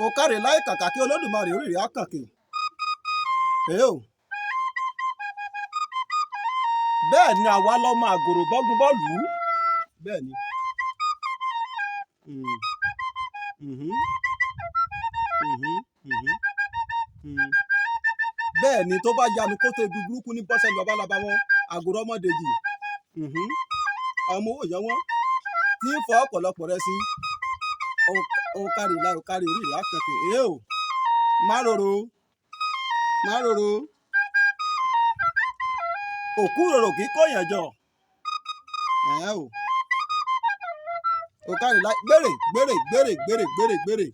Ó káre láì kàkà kí Olódùmarè orí rẹ̀ á kànkè. Èé o. Bẹ́ẹ̀ ni àwa lọmọ àgòrò bọ́gun bọ́ọ̀lù. Bẹ́ẹ̀ ni. Mhm. Mhm. Mhm. Mm. Bẹ́ẹ̀ ni, tó bá yanu kó tó ibi burúkú ní bọ́sẹ̀ ní babalábá wọn, àgòrò ọmọdéjì. Ọmọ owó yọ wọ́n tí ń fọ ọ̀pọ̀lọpọ̀ rẹ sí. Ó káre láì, ó káre, orí rẹ̀ á kànkè. Èé o. Má rorò. Má rorò. Òkú rorò kì í kóyàn jọ. Ẹ̀ o. Ó káre láì. Gbèrè gbèrè gbèrè gbèrè gbèrè gbèrè.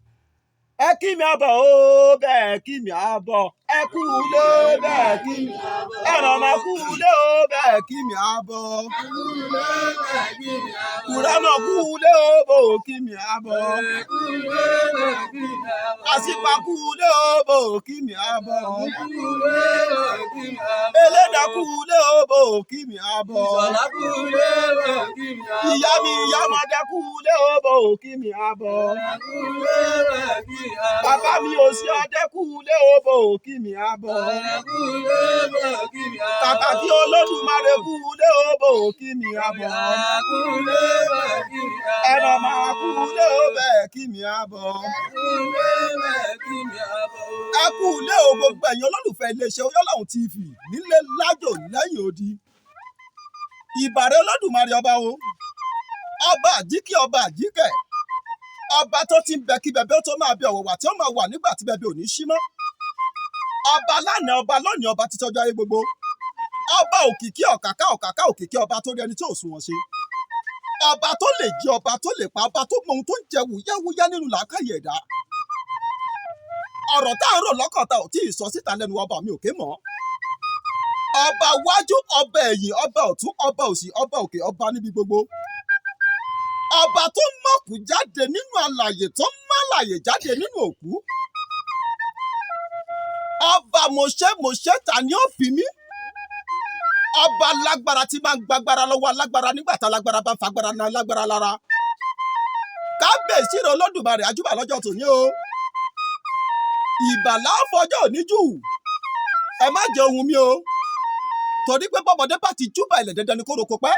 Ẹ kí mi àbọ̀ o, bẹ́ẹ̀ kí mi àbọ̀. Ẹ kú ilé, bẹ́ẹ̀ kí mi. Ẹ̀ràn máa kú ilé o, bẹ́ẹ̀ kí mi àbọ̀. Kùránà kú ilé o, bò kí mi àbọ̀. Àsìpà kú ilé o, bò kí mi àbọ̀. Elédà kú ilé o, bò kí mi àbọ̀. Ìyá mi ìyá ọmọdé kú ilé o, bò kí mi àbọ̀. Bàbá mi ò sí ọdẹ kú ilé o, bò kí mi àbọ̀. Kàkà kí Olódùmarè kú ilé o, bò kí mi àbọ̀. Ẹ̀rọ máa kú ilé o, bẹ́ẹ̀ kí mi àbọ̀. Ẹ kú ilé o, gbogbo ẹ̀yin olólùfẹ́ iléeṣẹ́ Oyọ́lọ́hun TV nílé lájò lẹ́yìn odi. Ìbàrẹ̀ Olódùmarè ọba o. Ọba àjíkẹ́, ọba àjíkẹ́. Ọba tó ti ń bẹ kí bẹbẹ ó tó máa bẹ, ọ̀wọ̀wà tí ó máa wà nígbà tí bẹbẹ ò ní sí mọ́. Ọba lánàá, ọba lónìí, ọba títọ́jú ayé gbogbo. Ọba òkìkí ọ̀kàká ọ̀kàká òkìkí, ọba tó rí ẹni tí ò sunwọ̀n ṣe. Ọba tó lè jẹ, ọba tó lè pa, ọba tó mọ ohun tó ń jẹ wúyẹ́wúyẹ́ nínú làákàyè ẹ̀dá. Ọ̀rọ̀ tá à ń rò lọ́kàn ta ò tí ì sọ síta lẹ́nu, ọba mi ò ké mọ́. Ọba wájú, ọba ẹ̀yìn, ọba ọ̀tún, ọba òsì, ọba òkè, ọba níbi gbogbo. Ọba tó mọ̀kú jáde nínú alàyè, tó málàyè jáde nínú òkú. Ọba mọ̀ṣẹ́ mọ̀ṣẹ́, ta ni ó fi mí? Ọba lágbára tí máa ń gbàgbára lọ́wọ́ alágbára nígbà tá alágbára bá ń fagbára náà lágbára lára. Kábíyèsí rẹ̀ Olódùmarè, àjúbà lọ́jọ́ tòní o. Ìbàlá fọjọ́ òní jù. Ẹ má jẹ ohun mi o. Torí pé bọ́mọdé bá ti júbà ilẹ̀, dandan ni kó roko pẹ́.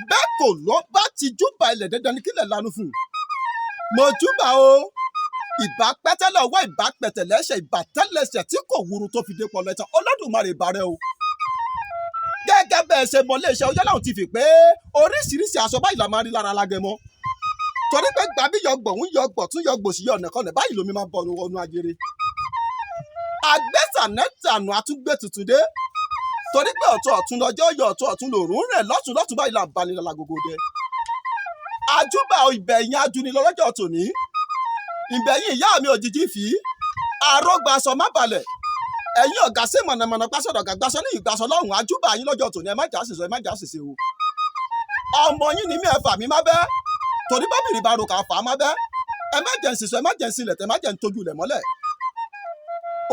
Bẹ́ẹ̀ kò lọ bá ti júbà ilẹ̀, dandan ni kílẹ̀ lanu fún un. Mo júbà o. Ìbá pẹ́tẹ́lẹ̀ ọwọ́, ìbá pẹ̀tẹ̀lẹ́sẹ̀, ìbá tẹ́lẹsẹ̀ tí kò wúru tó fi dé pọ̀ lẹ́tàn. Olódùmarè, ìbà rẹ o. Gẹ́gẹ́ bẹ́ẹ̀ ṣe mọ iléeṣẹ́ Oyọ́lọ́hun TV pé oríṣiríṣi aṣọ báyìí la máa rí lára alágẹmọ. Torí pé gbàbí yọ gbọ̀hún yọ gbọ̀tún yọ gbòsì yọ ọ̀nà kanlẹ̀ báyìí lomi máa ń bọ̀ ọ̀nù ajere. Àgbẹ̀sànẹ́tànù àtúngbé tuntun dé. Torí pé ọ̀tún ọ̀tún lọ́jọ́ yọ, ọ̀tún ọ̀tún lòrùn rẹ̀, lọ́tún lọ́tún báyìí là ń bani lálagogo dẹ. Àjúbà ìbẹ̀yìn ajuni lọ́jọ́ tòní. Ìbẹ̀yìn ìyá mi òjijì fi. Àrọ́gbàsọ má balẹ̀. Ẹ̀yin ọ̀gá sí mọ̀nàmọ̀nà pásọ̀dọ̀ ọ̀gá gbàsọ ní ìgbàsọ lọ́hùn, àjúbà yín lọ́jọ́ tòní, ẹ má jà sísọ, ẹ má jà sísè o. Ọmọ yín ni mí, ẹ fà mí má bẹ́. Torí bábìrì bá ro kà fà á má bẹ́. Ẹ má jẹ́ ń sísọ, ẹ má jẹ́ ń silẹ̀ tẹ̀, má jẹ́ ń tójú lẹ̀ mọ́lẹ̀.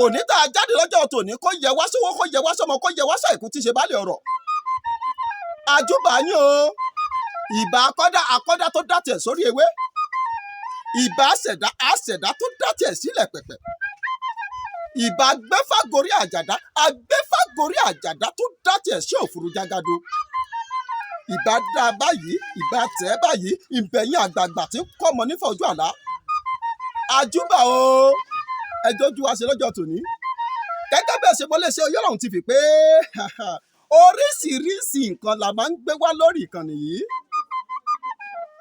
Òní tá a jáde lọ́jọ́ tòní, kó yẹ wá sówó, kó yẹ wá sọ́mọ, kó yẹ wá sàìkú tí ṣe bálẹ̀ ọ̀rọ̀. Àjúbà yín o. Ìbà akọ́dá, akọ́dá tó dá tiẹ̀ sórí ewé. Ìbà àṣẹ̀dá, àṣẹ̀dá tó dá tiẹ̀ sílẹ̀ pẹ̀pẹ̀. Ìbà agbẹ́fàgorí àjàdá, agbẹ́fàgorí àjàdá tó dá tiẹ̀ sí òfuru jágado. Ìbà dá báyìí, ìbà tẹ̀ báyìí, ìbẹ̀yìn àgbààgbà tí ń kọ́mọ nífọ̀ ojú àlá. Àjúbà o. Ẹjọ́ ojú wa ṣe lọ́jọ́ tòní. Gẹ́gẹ́ bẹ́ẹ̀ ṣe mọ iléeṣẹ́ Oyọ́lọ́hun TV pé oríṣiríṣi nǹkan la máa ń gbé wá lórí ìkànnì yìí.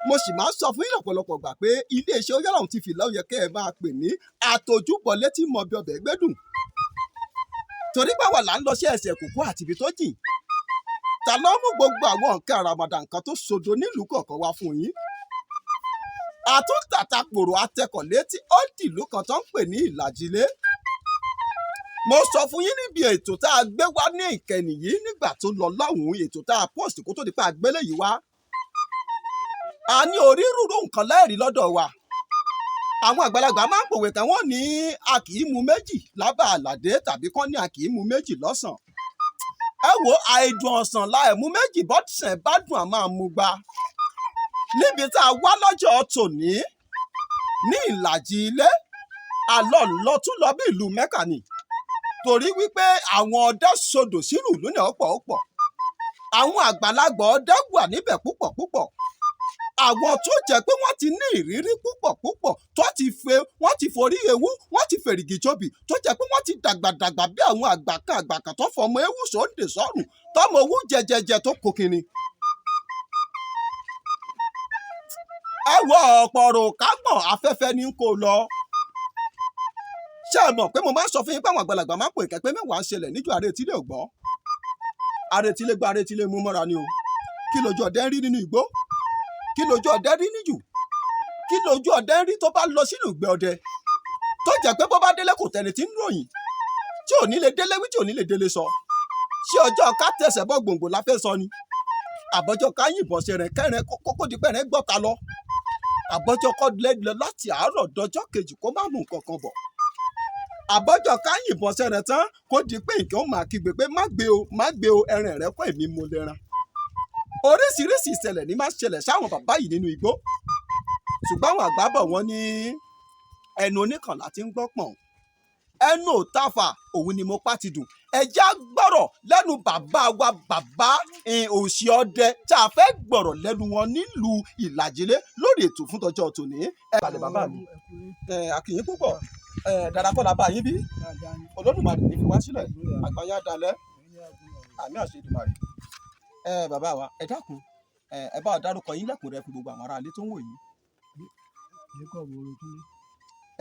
Mo sì máa ń sọ fún yín lọ́pọ̀lọpọ̀ gbà pé iléeṣẹ́ Oyọ́lọ́hun TV ló yẹ kẹ́ ẹ máa pè ní àtòjúbọ̀ létí mọ̀ bí ọbẹ̀ gbẹ́dùn. Torí báwa là ń lọ sí ẹsẹ̀ kòkó àti ibi tó jìn. Ta ló mú gbogbo àwọn nǹkan àràmàdà, nǹkan tó sodo nílùú kọ̀ọ̀kan wá fún yín? Àtúntàtàpòrò atẹkọ̀ létí ó dìlú kan tó ń pè ní Ìlàjilé. Mo sọ fún yín níbi ètò tá a gbé wá ní ìkẹyìn yìí nígbà tó lọ lọ́hùn-ún, ètò tá a post kó tó di pé a gbélé yìí wá. A ní onírúurú nǹkan lẹ́ẹ̀rí lọ́dọ̀ wa. Àwọn àgbàlagbà máa ń pòwe kan, wọ́n ní a kì í mu méjì lábà àlàdé, tàbí kán ní a kì í mu méjì lọ́sàn. Ẹ wo àìdùn ọ̀sán láì mú méjì, bọ́sẹ̀ bá dùn à máa mú gba. Níbi tá a wá lọ́jọ́ tòní, Ní ìlàjì ilé, àlọ́ lọ tún lọ bí ìlú Mẹ́kà ni, torí wípé àwọn ọdẹ sodò sínú ìlú náà pọ̀ pọ̀. Àwọn àgbàlagbà ọdẹ wà níbẹ̀ púpọ̀ púpọ̀, àwọn tó jẹ́ pé wọ́n ti ní ìrírí púpọ̀ púpọ̀, tó ti fe wọ́n ti forí ewu, wọ́n ti fèrìgì jobì, tó jẹ́ pé wọ́n ti dàgbàdàgbà bí àwọn àgbà kan, àgbà kan tó fọmọ ewu sóńdè sọ́rùn, tọmọ owú jẹjẹjẹ tó kó kinni. Ẹ wọ ọ̀pọ̀rọ̀ kágbọ̀n afẹ́fẹ́ ní kó lọ. Ṣé ẹ mọ̀ pé mo máa ń sọ fún yín pé àwọn àgbàlagbà máa ń pè kẹ́ pé mẹ́wàá ń ṣẹlẹ̀ níjọ́ àrètílé ò gbọ́. Àrètílé gbọ́, àrètílé mú mọ́ra ni o. Kí lójú ọdẹ ń rí nínú igbó? Kí lójú ọdẹ rí níjù? Kí lójú ọdẹ ń rí tó bá lọ sínú ìgbẹ́ ọdẹ? Tó jẹ́ pé bó bá délé kò tẹni tí ń ròyìn, tí ò ní lè délé wí, tí ò ní lè délé sọ. Ṣé ọjọ́ ká tẹsẹ̀ bọ́ gbòǹgbò la fẹ́ sọ ni? Àbọ̀jọ́ ká yìnbọn ṣe rẹ̀ kẹ́rẹ̀ kókó di pẹ́rẹ́ gbọ́ta lọ. Àbọ̀jọ́ kọ́ lọ láti àárọ̀ dọjọ́ kejì kó má mú nǹkan kan bọ̀. Àbọ̀jọ́ ká yìnbọn ṣe rẹ̀ tán kó di pé nǹkan ó máa kígbe pé má gbé o, má gbé o, ẹran rẹ kọ́ èmi mo lẹ́ran. Oríṣiríṣi ìṣẹ̀lẹ̀ ní máa ń ṣẹlẹ̀ sáwọn bàbá yìí nínú igbó. Ṣùgbọ́n àwọn àgbà bọ̀ wọ́n ní ẹnu oníkànlá ti ń gbọ́ pọ̀n. Ẹnu òtafà òun ni mo pa ti dùn. Ẹja gbọ́rọ̀ lẹ́nu bàbá wa, bàbá òsì ọdẹ tá a fẹ́ gbọ́rọ̀ lẹ́nu wọn nílùú Ìlàjìlé lórí ètò fún tọjọ́ tòní. Ẹ balẹ̀ bàbá mi, àkìyín púpọ̀, dáadáa la bá yín bí. Olódùmarè ní fi wá sílẹ̀, àgbáyé dalẹ̀, àmì àṣẹ Èdùmàrè. Bàbá wa, ẹ dákun, ẹ bá wa dárúkọ yín lẹ́kùnrẹ́rẹ́ fún gbogbo àwọn aráalé tó ń wò yín.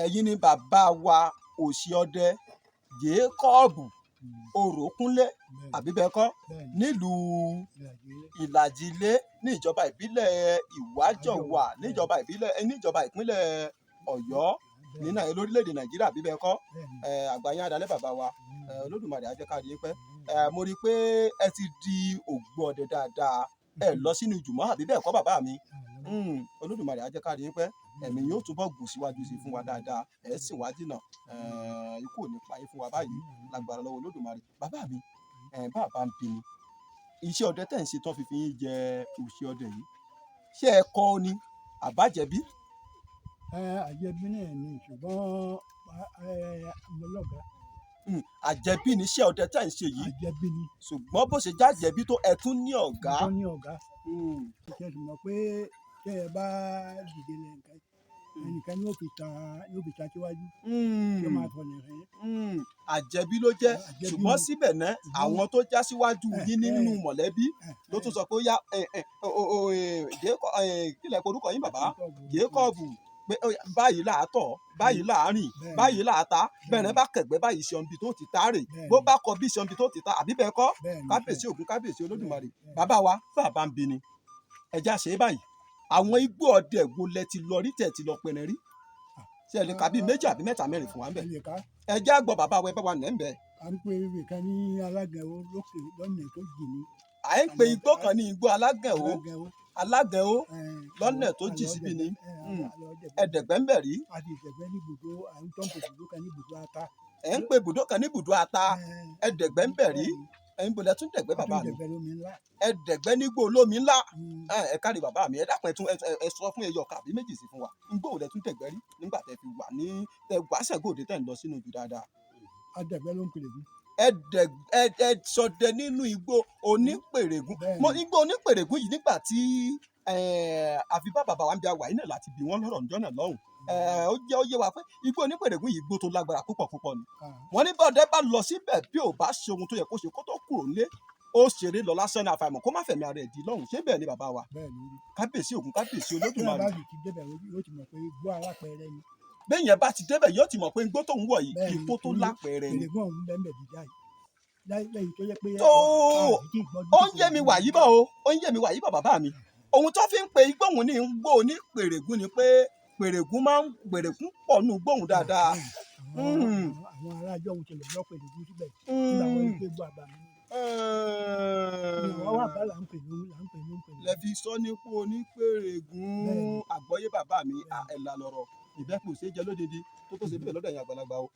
Ẹ̀yin ni bàbá wa òsì ọdẹ Jákọ́bù Òrókúnlé, àbí bẹ́ẹ̀ kọ́, nílùú Ìlàjìlé ní ìjọba ìbílẹ̀ Ìwájọwà, níjọba ìbílẹ̀, níjọba ìpínlẹ̀ Ọ̀yọ́ ní lórílẹ̀‐èdè Nàìjíríà, àbí bẹ́ẹ̀ kọ́. Àgbáyé adalẹ́ bàbá wa, Olódùmarè á jẹ́ ká rí yín pẹ́. Mo rí i pé ẹ ti di ògbó ọdẹ dáadáa, ẹ lọ sínú ìjùmọ̀, àbí bẹ́ẹ̀ kọ́ bàbá mi? Olódùmarè á jẹ́ ká rí yín pẹ́, ẹ̀mí yóò túbọ̀ gùn síwájú sí fún wa dáadáa, ẹ̀ sì wá jìnà, ikú ò ní pa yín fún wa báyìí lágbára lọ́wọ́ Olódùmarè. Bàbá mi, bàbá ń bi ni, iṣẹ́ ọdẹ tẹ̀ ń ṣe tán fi yín jẹ òṣì ọdẹ yìí, ṣé ẹ kọ́ ni àbájẹbí? Àjẹbí náà ni, ṣùgbọ́n mo lọ́gàá. Àjẹbí ni iṣẹ́ ọdẹ tẹ̀ ń ṣe yìí. Àjẹbí ni. Ṣùgbọ́n bó ṣe jájẹbí tó, ẹ tún ní ọ̀gá. Mo ní ọ̀gá. Ṣé ẹ sì mọ̀ pé tẹ́ ẹ bá dìde lẹ́ǹkan, ẹnìkan yóò fi ta, yóò fi ta síwájú. Yóò máa fọ̀nà hàn yín. Àjẹbí ló jẹ́, ṣùgbọ́n síbẹ̀ náà àwọn tó já síwájú yín nínú mọ̀lẹ́bí ló tún sọ pé ó yá, kílẹ̀ korúkọ yín bàbá? Jákọ́bù, pé báyìí láàtọ̀, báyìí láàárín, báyìí láàta, bẹ́ẹ̀ bá kẹ̀gbẹ́ báyìí ṣe ọ̀nbi tó ti ta rè, bó bá kọ bí ṣe ọ̀nbi tó ti ta, àbí bẹ́ẹ̀ kọ́? Kábíyèsí Ògún, kábíyèsí Olódùmarè. Bàbá wa, bàbá ń bi ni, ẹja ṣe é báyìí. Àwọn igbó ọdẹ wo lẹ ti lọ rí tẹ̀ ti lọ pẹrẹ rí? Ṣé ẹ lè ka bíi méjì àbí mẹ́ta mẹ́rin fún wa ń bẹ̀? Ẹja gbọ́ bàbá wa, ẹ bá wa nẹ̀ ń bẹ̀. À ń pe ibì kan ní Alágẹ̀wò lókè lọ́nà tó jì ní. À ń pe igbó kan ní igbó Alágẹ̀wò, Alágẹ̀wò lọ́nà tó jì síbi ni. Ẹ̀dẹ̀gbẹ́ ń bẹ̀ rí. Àti ìdẹ̀gbẹ́ ní ibùdó, à ń tọ́ ibùdó kan ní ibùdó ata. Ẹ̀ ń pe ibùdó kan ní ibùdó ata, ẹ̀dẹ̀gbẹ́ ń bẹ̀ rí. Ẹ̀yin bò lẹ tún dẹ̀gbẹ́ bàbá mi? Ẹ̀dẹ̀gbẹ́ nígbó olómi ńlá. Ẹ kárí bàbá mi, ẹ dákun, ẹ tún ẹ sọ fún ẹyọ kàbí méjì sí fún wa. Ngbó lẹ tún dẹ̀gbẹ́ rí nígbà tẹ fi wà ní tẹ wá Ṣàngóòde tẹ ń lọ sínú ibi dáadáa? Adẹ̀gbẹ́ ló ń pèrègún. Ẹ ṣọdẹ nínú igbó onípèrègún. Mo igbó onípèrègún yìí nígbà tí àfi bá bàbá wa ń bí àwà yìí náà láti bí wọ́n lọ́rọ̀ níjọ́ náà lọ́hùn. Ó jẹ́ ó yé wa pé igbó onípèrègún yìí igbó tó lágbára púpọ̀ púpọ̀ ni. Wọ́n ní bọ́ọ̀dẹ́ bá lọ síbẹ̀ bí ò bá ṣe ohun tó yẹ kó ṣe kó tó kúrò nílé, ó ṣeré lọ lásán ní àfàìmọ̀ kó má fẹ̀mí ara ẹ̀ di lọ́hùn. Ṣé bẹ́ẹ̀ ni bàbá wa? Kábíyèsí Ògún, kábíyèsí Olódùmarè. Bẹ́ẹ̀ yẹn bá ti débẹ̀ yóò ti mọ̀ pé igbó tó ń wọ̀ yìí igbó tó lápẹẹrẹ ni. Tó ó ń yé mi wà yí bọ̀ o, ó ń yé mi wà yí bọ̀ bàbá mi. Ohun tó fi ń pe igbó òun ní igbó ní pèrègún ni pé pèrègún máa ń pèrègún pọ̀ nù gbóhùn dáadáa. Àwọn aráàjọ òun tilẹ̀ lọ pèrègún síbẹ̀ nígbà wọn gbé gbọ́ àbá mi. Àwọn wà bá là ń pè ní là ń pè ní pèrègún. Lẹ fi sọ nípò onípèrègún. Àgbọ́yé bàbá mi, ẹ̀là lọ̀rọ̀ ìbẹ́pẹ ò ṣeé jẹ lódidi tó tó ṣe bẹ́ẹ̀ lọ́dọ̀ ẹ̀yin àgbàlagbà o.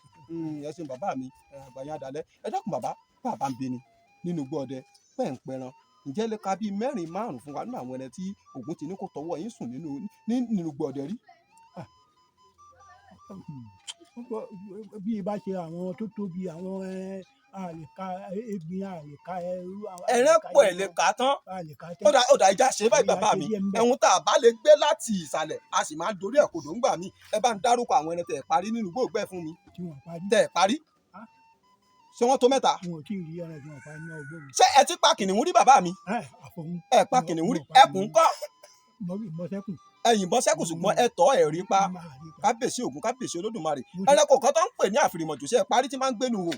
Ẹ ṣeun bàbá mi, àgbà yẹn adalẹ́. Ẹ dákun bàbá, bàbá ń bi ni nínú igbó ọdẹ pẹ́ ń pẹran. Ǹjẹ́ lè ka bíi mẹ́rin márùn-ún fún wa nínú àwọn ẹran tí Ògún ti ní kó tọwọ́ yín sùn nínú igbó ọdẹ rí? Bí ibà ṣe àwọn tó tóbi, àwọn àlèkà egbin, àlèkà ẹrú. Ẹran pọ̀, ẹ̀ lè kà á tán. Àlèkà. Ó dà, ìjà ṣe báyìí, bàbá mi. Ìyá ṣe díẹ̀ ńbẹ̀. Ẹ̀hún tá a bá lè gbé láti ìsàlẹ̀, a sì máa ń dorí ẹ̀ kodò ńgbà mí. Ẹ bá ń dárúkọ àwọn ẹran tẹ̀ parí nínú gbòògbẹ́ fún mi. Tí wọ́n parí. Tẹ̀ parí. Ah. Ṣé wọ́n tó 3? Wọn ò tí ì rí ẹran tí wọ́n parí ní ọgbọ́n mi. Ṣé ẹ ti pa kìnìún rí, bàbá mi? Ẹ àfọ̀hún. Ẹ pa kìnìún rí? Ẹkùn ńkọ́? Mọ́sẹ́kùn. Ẹ yìnbọn sẹ́kùn, ṣùgbọ́n ẹ tọ́ ẹ̀ rí pa. Máa rí pa. Kábíyèsí Ògún, kábíyèsí Olódùmarè. Mo ti- Ẹranko kan tó ń pè ní àfìrìmọ̀jò, ṣe é parí, tí máa ń gbénu wò?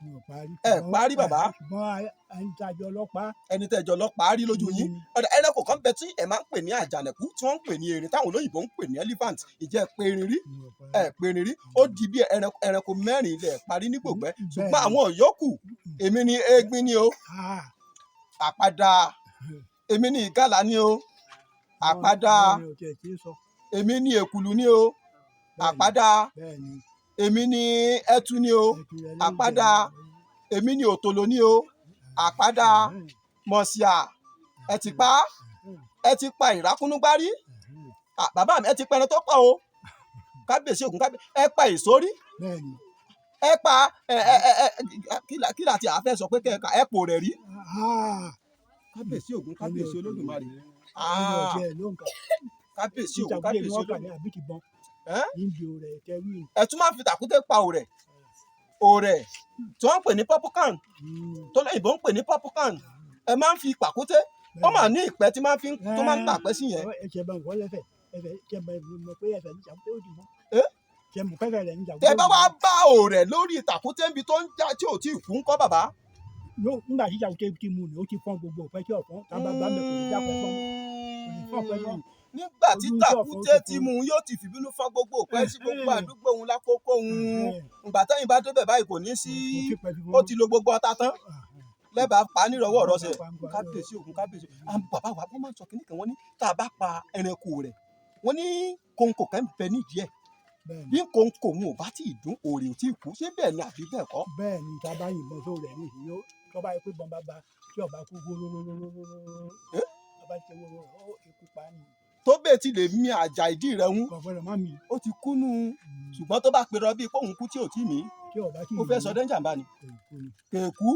Mi ò parí. Ẹ parí, bàbá? Ṣùgbọ́n à ń tajọ ọlọ́pàá. Ẹni tẹ́jọ lọ parí lójú yín. Ọ̀dà, ẹranko kan bẹ tí ẹ máa ń pè ní àjànàkú, tí wọ́n ń pè ní erin, táwọn olóyìnbó ń pè ní elephant. Ìjẹ́ ẹ pé erin rí? Mi ò parí. Ẹ pé erin rí. Ó di bí ẹranko 4 lẹ̀ parí ní gbògbẹ́. Ṣùgbọ́n Bẹ́ẹ̀ni. àwọn yòókù, èmi ni egbin ni o, Ah, àpáda, èmi ni ìgalà ni o, àpáda, àwọn mi ò tiẹ̀ tí ì sọ. Èmi ni èkùlù ni o, Bẹ́ẹ̀ni, àpáda, bẹ́ẹ̀ni. Èmi ni ẹtu ni o, Ẹtu rẹ̀ ló ń àpáda, jẹ. Èmi ni òtòlò ni o, àpáda, mọ̀síà ẹ ti pa, ẹ ti pa ìrákúnúgbárí. Ah, bàbá mi, ẹ ti pẹran tó pọ̀ o. Kábíyèsí Ògún, kábíyèsí. Ẹ pa ìsórí? Bẹ́ẹ̀ni. Ẹ pa ẹ ẹ ẹ ẹ kí láti àfẹ́ sọ pé kẹ́ẹ̀ka ẹ pò rẹ̀ rí? Ah, Kábíyèsí Ògún, kábíyèsí Olódùmarè. Ẹni ò Ah, tiẹ̀ ló ń kà. kábíyèsí Ògún, Ìtàkùn ni kábíyèsí wọ́n kà ní Olódùmarè. àbí ti bọ́n. Ẹ́? Níbi rẹ̀ tẹ́wì. Ẹ tún máa ń fi tàkúté pa òrẹ̀, òrẹ̀ tí wọ́n ń pè ní popcorn, tó lóyìnbó ń pè ní popcorn. Ẹ máa ń fi pàkúté, ó mà ní ìpẹ́ tí máa ń fi tó máa ń tàpẹ́ sí yẹn. Ẹsẹ̀ bá nǹkan lẹ́fẹ̀, ẹsẹ̀ ṣe bá mọ̀ pé ẹsẹ̀ ní ìjàkúté ó dì mọ́. Ẹ́? Ṣe mọ̀ pẹ́fẹ́ rẹ̀ ní ìjàkúté Tẹ ó bá dì wá mọ́. bá òrẹ̀ lórí tàkúté níbi tó ń já tí ò tí ì kú ńkọ́, bàbá? Nígbà tí ìjàkúté ti mú ni ó ti fọ́n gbogbo òpẹ́ tí ọ̀fọ́n tá a bá bá mẹ́ kò ní jápẹ́ fọ́n. Kò ní fọ́n pẹ́ mọ́. Nígbà tí Ojú iṣẹ́ ọ̀fọ̀ ó tàkúté ti ti fún. mú un, yóò ti fìbínú fọ́n gbogbo òpẹ́ sí gbogbo àdúgbò òun lákòókò òun. Ẹ̀hẹ́n. Ìgbà tẹ́yìn bá débẹ̀ báyìí, kò ní sí. Kò sí pẹ́ fífọ́n Ó mọ́. ti lo gbogbo ọta tán, lẹ́bàá pa á nírọ̀wọ́ rọsẹ̀. Kábíyèsí Ògún, kábíyèsí. Àwọn bàbá wa, wọ́n máa ń sọ kínní kan, wọ́n ní tá a bá pa ẹranko rẹ̀, wọ́n ní kòǹkò kan ń bẹ nídìí ẹ̀. Bẹ́ẹ̀ni. Bí kòǹkò òun ò bá tí ì dún, òrè ò tí ì kú. Ṣé bẹ́ẹ̀ ni àbí bẹ́ẹ̀ kọ́? Bẹ́ẹ̀ ni, tá a bá yìnbọn sóò rẹ̀ ní ìsìn yóò tó bá yẹ pé bọ́n bá ba tí ọba kú wórówórówórówóró. Ẹ́? Tó bá ṣe wóró ó ikú pa á ni. Tó bẹ́ẹ̀ ti lè mi àjà ìdí rẹ̀ ń Kò gbọ́dọ̀ má mi. Ó ti kú nù. Ṣùgbọ́n tó bá pèrọ bíi pé òun kú tí ò tí mí, Tí ọba tí ó fẹ́ sọ dẹ́njàmbá ni. Kò kú ni. Kèkú.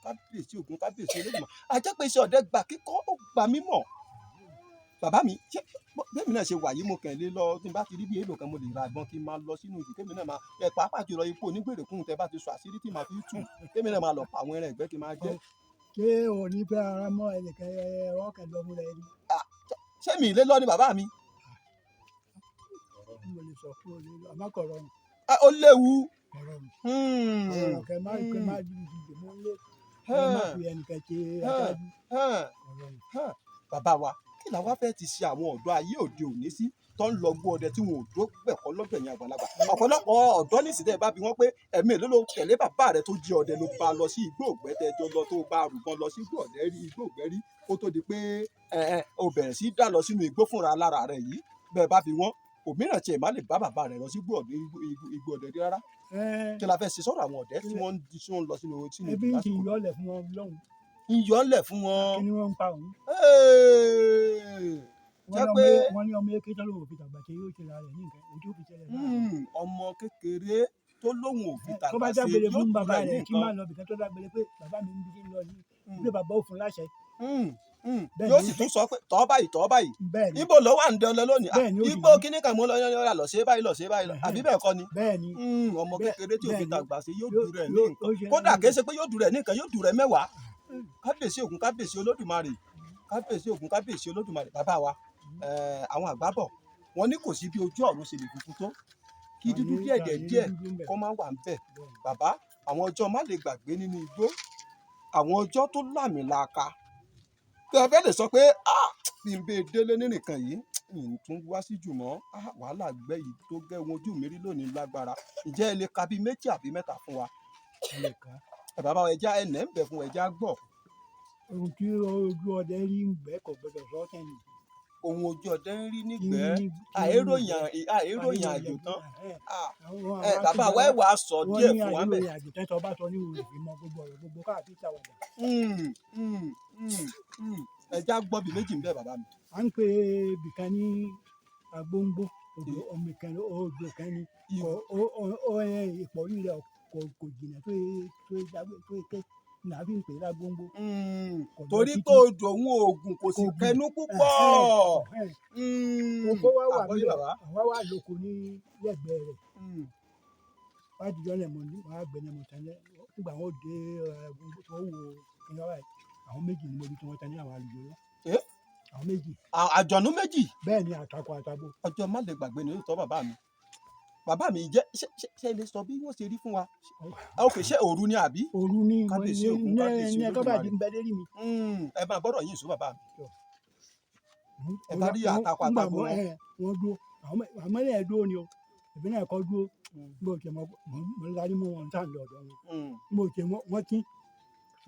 Kábíyèsí Ògún, kábíyèsí Olódùmarè. Ajẹ́ pé iṣẹ́ ọdẹ gbà kíkọ́, ó gbà mímọ̀. Bàbá mi, ṣé bẹ́ẹ̀ mi náà ṣe wà yìí, mo kàn lè lọ tí n bá ti rí bí èlò kan, mo lè ra ìbọn kí n máa lọ sínú ìlú, kémi náà máa ẹ, pàápàá jùlọ ipò onígbèrèkún tẹ bá ti sọ àṣírí tí màá fi tú, kémi náà máa lọ pa àwọn ẹran ìgbẹ́ kí n máa jẹ? Ṣé o ní fẹ́ ara mọ́ ẹnìkan ọkẹ́ lọ́mú rẹ ni? Ṣé mi ìlé lọ ni, bàbá mi? Mo lè sọ fún ọ lè lọ, àmọ́ kò rọrùn. Ah, ó léwu. Kò rọrùn. Kò rọrùn kẹ má dìde mú lé kẹ má fi ẹnìkan ṣe aṣáájú. Kò rọrùn. Bàbá wa, kí làwa fẹ́ ti ṣe àwọn ọ̀dọ́ ayé òde òní sí tó ń lọ gbọ́ ọdẹ tí wọn ò dúró gbẹ̀kọ́ lọ́dọ̀ ẹ̀yìn àgbàlagbà? Ọ̀pọ̀lọpọ̀ ọ̀dọ́ ní ìsìtẹ́ bá bi wọ́n pé ẹ̀mí èló ló tẹ̀lé bàbá rẹ̀ tó jí ọdẹ, ló bá lọ sí igbó ògbẹ́, tẹ́jọ lọ, tó bá rùbọn lọ sí igbó ọ̀dẹ́ rí, igbó ògbẹ́ rí, kó tó di pé ẹ ẹ o bẹ̀rẹ̀ sí dá lọ sínú igbó fúnra lára rẹ̀ yìí, bẹ́ẹ̀ bá bi wọ́n, òmíràn tiẹ̀ má lè bá bàbá rẹ̀ lọ sí igbó ọ̀dẹ́, igbó ọ̀dẹ́ rí rárá. Ẹ́, Kí la fẹ́ ṣe sọ́dọ̀ àwọn ọ̀dẹ́ tí wọ́n ń tí wọ́n ń lọ sínú ẹbí ìlú ń ti lásìkò? yọlẹ̀ fún wọn lọ́hùn. Ń yọ́lẹ̀ fún wọn. Kí ni wọ́n ń pa òun? Hey! Wọ́n Jẹ́ ní pé- wọ́n ní ọmọ eke tó lóun ò fi tàgbà ṣe yóò ṣe ra rẹ̀ ní nǹkan ojú òfin ṣẹlẹ̀ láàrin. Ọmọ kékeré tó lóun ò fi Tó tàgbà bá ṣe dágbére yóò fún dúró bàbá ẹ̀ ní rẹ̀ kí nǹkan. má lọ bìkan, tó dágbére pé bàbá mi ń bí kí n lọ yìí, pé bàbá ò fún láṣẹ. Bẹ́ẹ̀ Yóò ni. sì tún sọ pé tọ́ báyìí, tọ́ báyìí. Bẹ́ẹ̀ ni. Ibo ló wà ń dán lọ lónìí? Ah, Bẹ́ẹ̀ ni, ó sì igbó ní. kíní kan mú lọ lọ lọ ṣe báyìí, lọ ṣe báyìí lọ. Àbí bẹ́ẹ̀ kọ́ ni? Bẹ́ẹ̀ ni. Ọmọ kékeré tí ò fi Bẹ́ẹ̀ ni. tàgbà ṣe yóò dúró ẹ̀ ní nǹkan. Ó ṣe Kódà kìí ṣe pé yóò dúró ẹ̀ ní nǹkan, yóò dúró ẹ̀ mẹ́wàá. Kábíyèsí Ògún, kábíyèsí Olódùmarè, kábíyèsí Ògún, kábíyèsí Olódùmarè. Bàbá wa, àwọn àgbà bọ̀, wọ́n ní kò sí bí ojú ọ̀run ṣe lè funfun tó, kí dúdú díẹ̀ díẹ̀ díẹ̀ kó má wà ń bẹ̀. Bàbá, àwọn ọjọ́ má lè gbàgbé nínú igbó, àwọn ọjọ́ tó láàmìlaaka tẹ fẹ́ lè sọ pé, ah, bí n bẹ délé nínìkan yìí, n tún wá sí jùmọ̀, ah, wàhálà gbẹ́ yìí tó gẹ́ wọn ojú mi rí lónìí lágbára. Ǹjẹ́ ẹ lè ka bíi méjì àbí mẹ́ta fún wa? Ẹ bàbá wa, ẹja ẹnẹ ń bẹ fún ẹja gbọ́. Ohun tí ojú ọdẹ rí ń gbẹ́ kò gbọdọ̀ sọ sẹ́yìn. Ohun ojú ọdẹ ń rí nígbẹ́, àìròyìn àjò tán. Ah, ẹ bàbá wa, ẹ wàá sọ díẹ̀ fún wa bẹ́ẹ̀. Wọ́n ní àìròyìn àjò tán, tó bá sọ ní òun ìmọ̀ gbogbo ọ̀rọ̀ gbogbo káàkiri ṣàwàdà. Ẹja gbọ́ bíi méjì ń bẹ, bàbá mi. À ń pè bìkan ní Agbóngbó. Odò omi kan ní, odò kan ní. Kò ó ó ó ẹ ìpọ̀rí rẹ̀ kò jìnnà tó tó tó ké ní a fi ń pè é lágbóńgbó. Kò lọ Torí títí. pé odò òun oògùn kò sì Kò gùn. kẹnu púpọ̀. Ẹ̀hẹ́n, ẹ̀hẹ́n. Oko wá wà Àgbọ́yé níbẹ̀, bàbá. àwa wà lóko ní lẹ́gbẹ̀ẹ́ rẹ̀. Wá dijọ́ náà mo ní wọ́n á gbẹ náà mo tán lẹ́ nígbà wọn dé ẹ tí wọ́n wo kíni wá báyìí, àwọn méjì ni mo rí tí wọ́n tán ní àwọn àlùjọ náà. Eh? Àwọn méjì. Àjọ̀nú méjì. Bẹ́ẹ̀ ni, àtakọ àtabo. Ọjọ́ má lè gbàgbé ní òótọ́ bàbá mi. Bàbá mi jẹ́ ṣé lè sọ bí wọ́n ṣe rí fún wa? Ok, ṣé òru ni àbí? Òru ni mo Kábíyèsí ní Ògún, ní kábíyèsí ní ẹ̀kọ́ bá Olódùmarè. di ń bẹ lérí mi. Ẹ máa gbọ́dọ̀ yín ìṣó bàbá mi. Ẹ bá rí àtakọ Ńgbà àtabo wọn wọn. ẹ wọ́n dúró, àwọn mẹ́lẹ̀ dúró ni o, èmi náà kọ́ dúró. Mo tẹ mọ mo larí mọ́ wọn tá à ń lọ ọ̀dọ̀ wọn. Mo tẹ wọ́n tí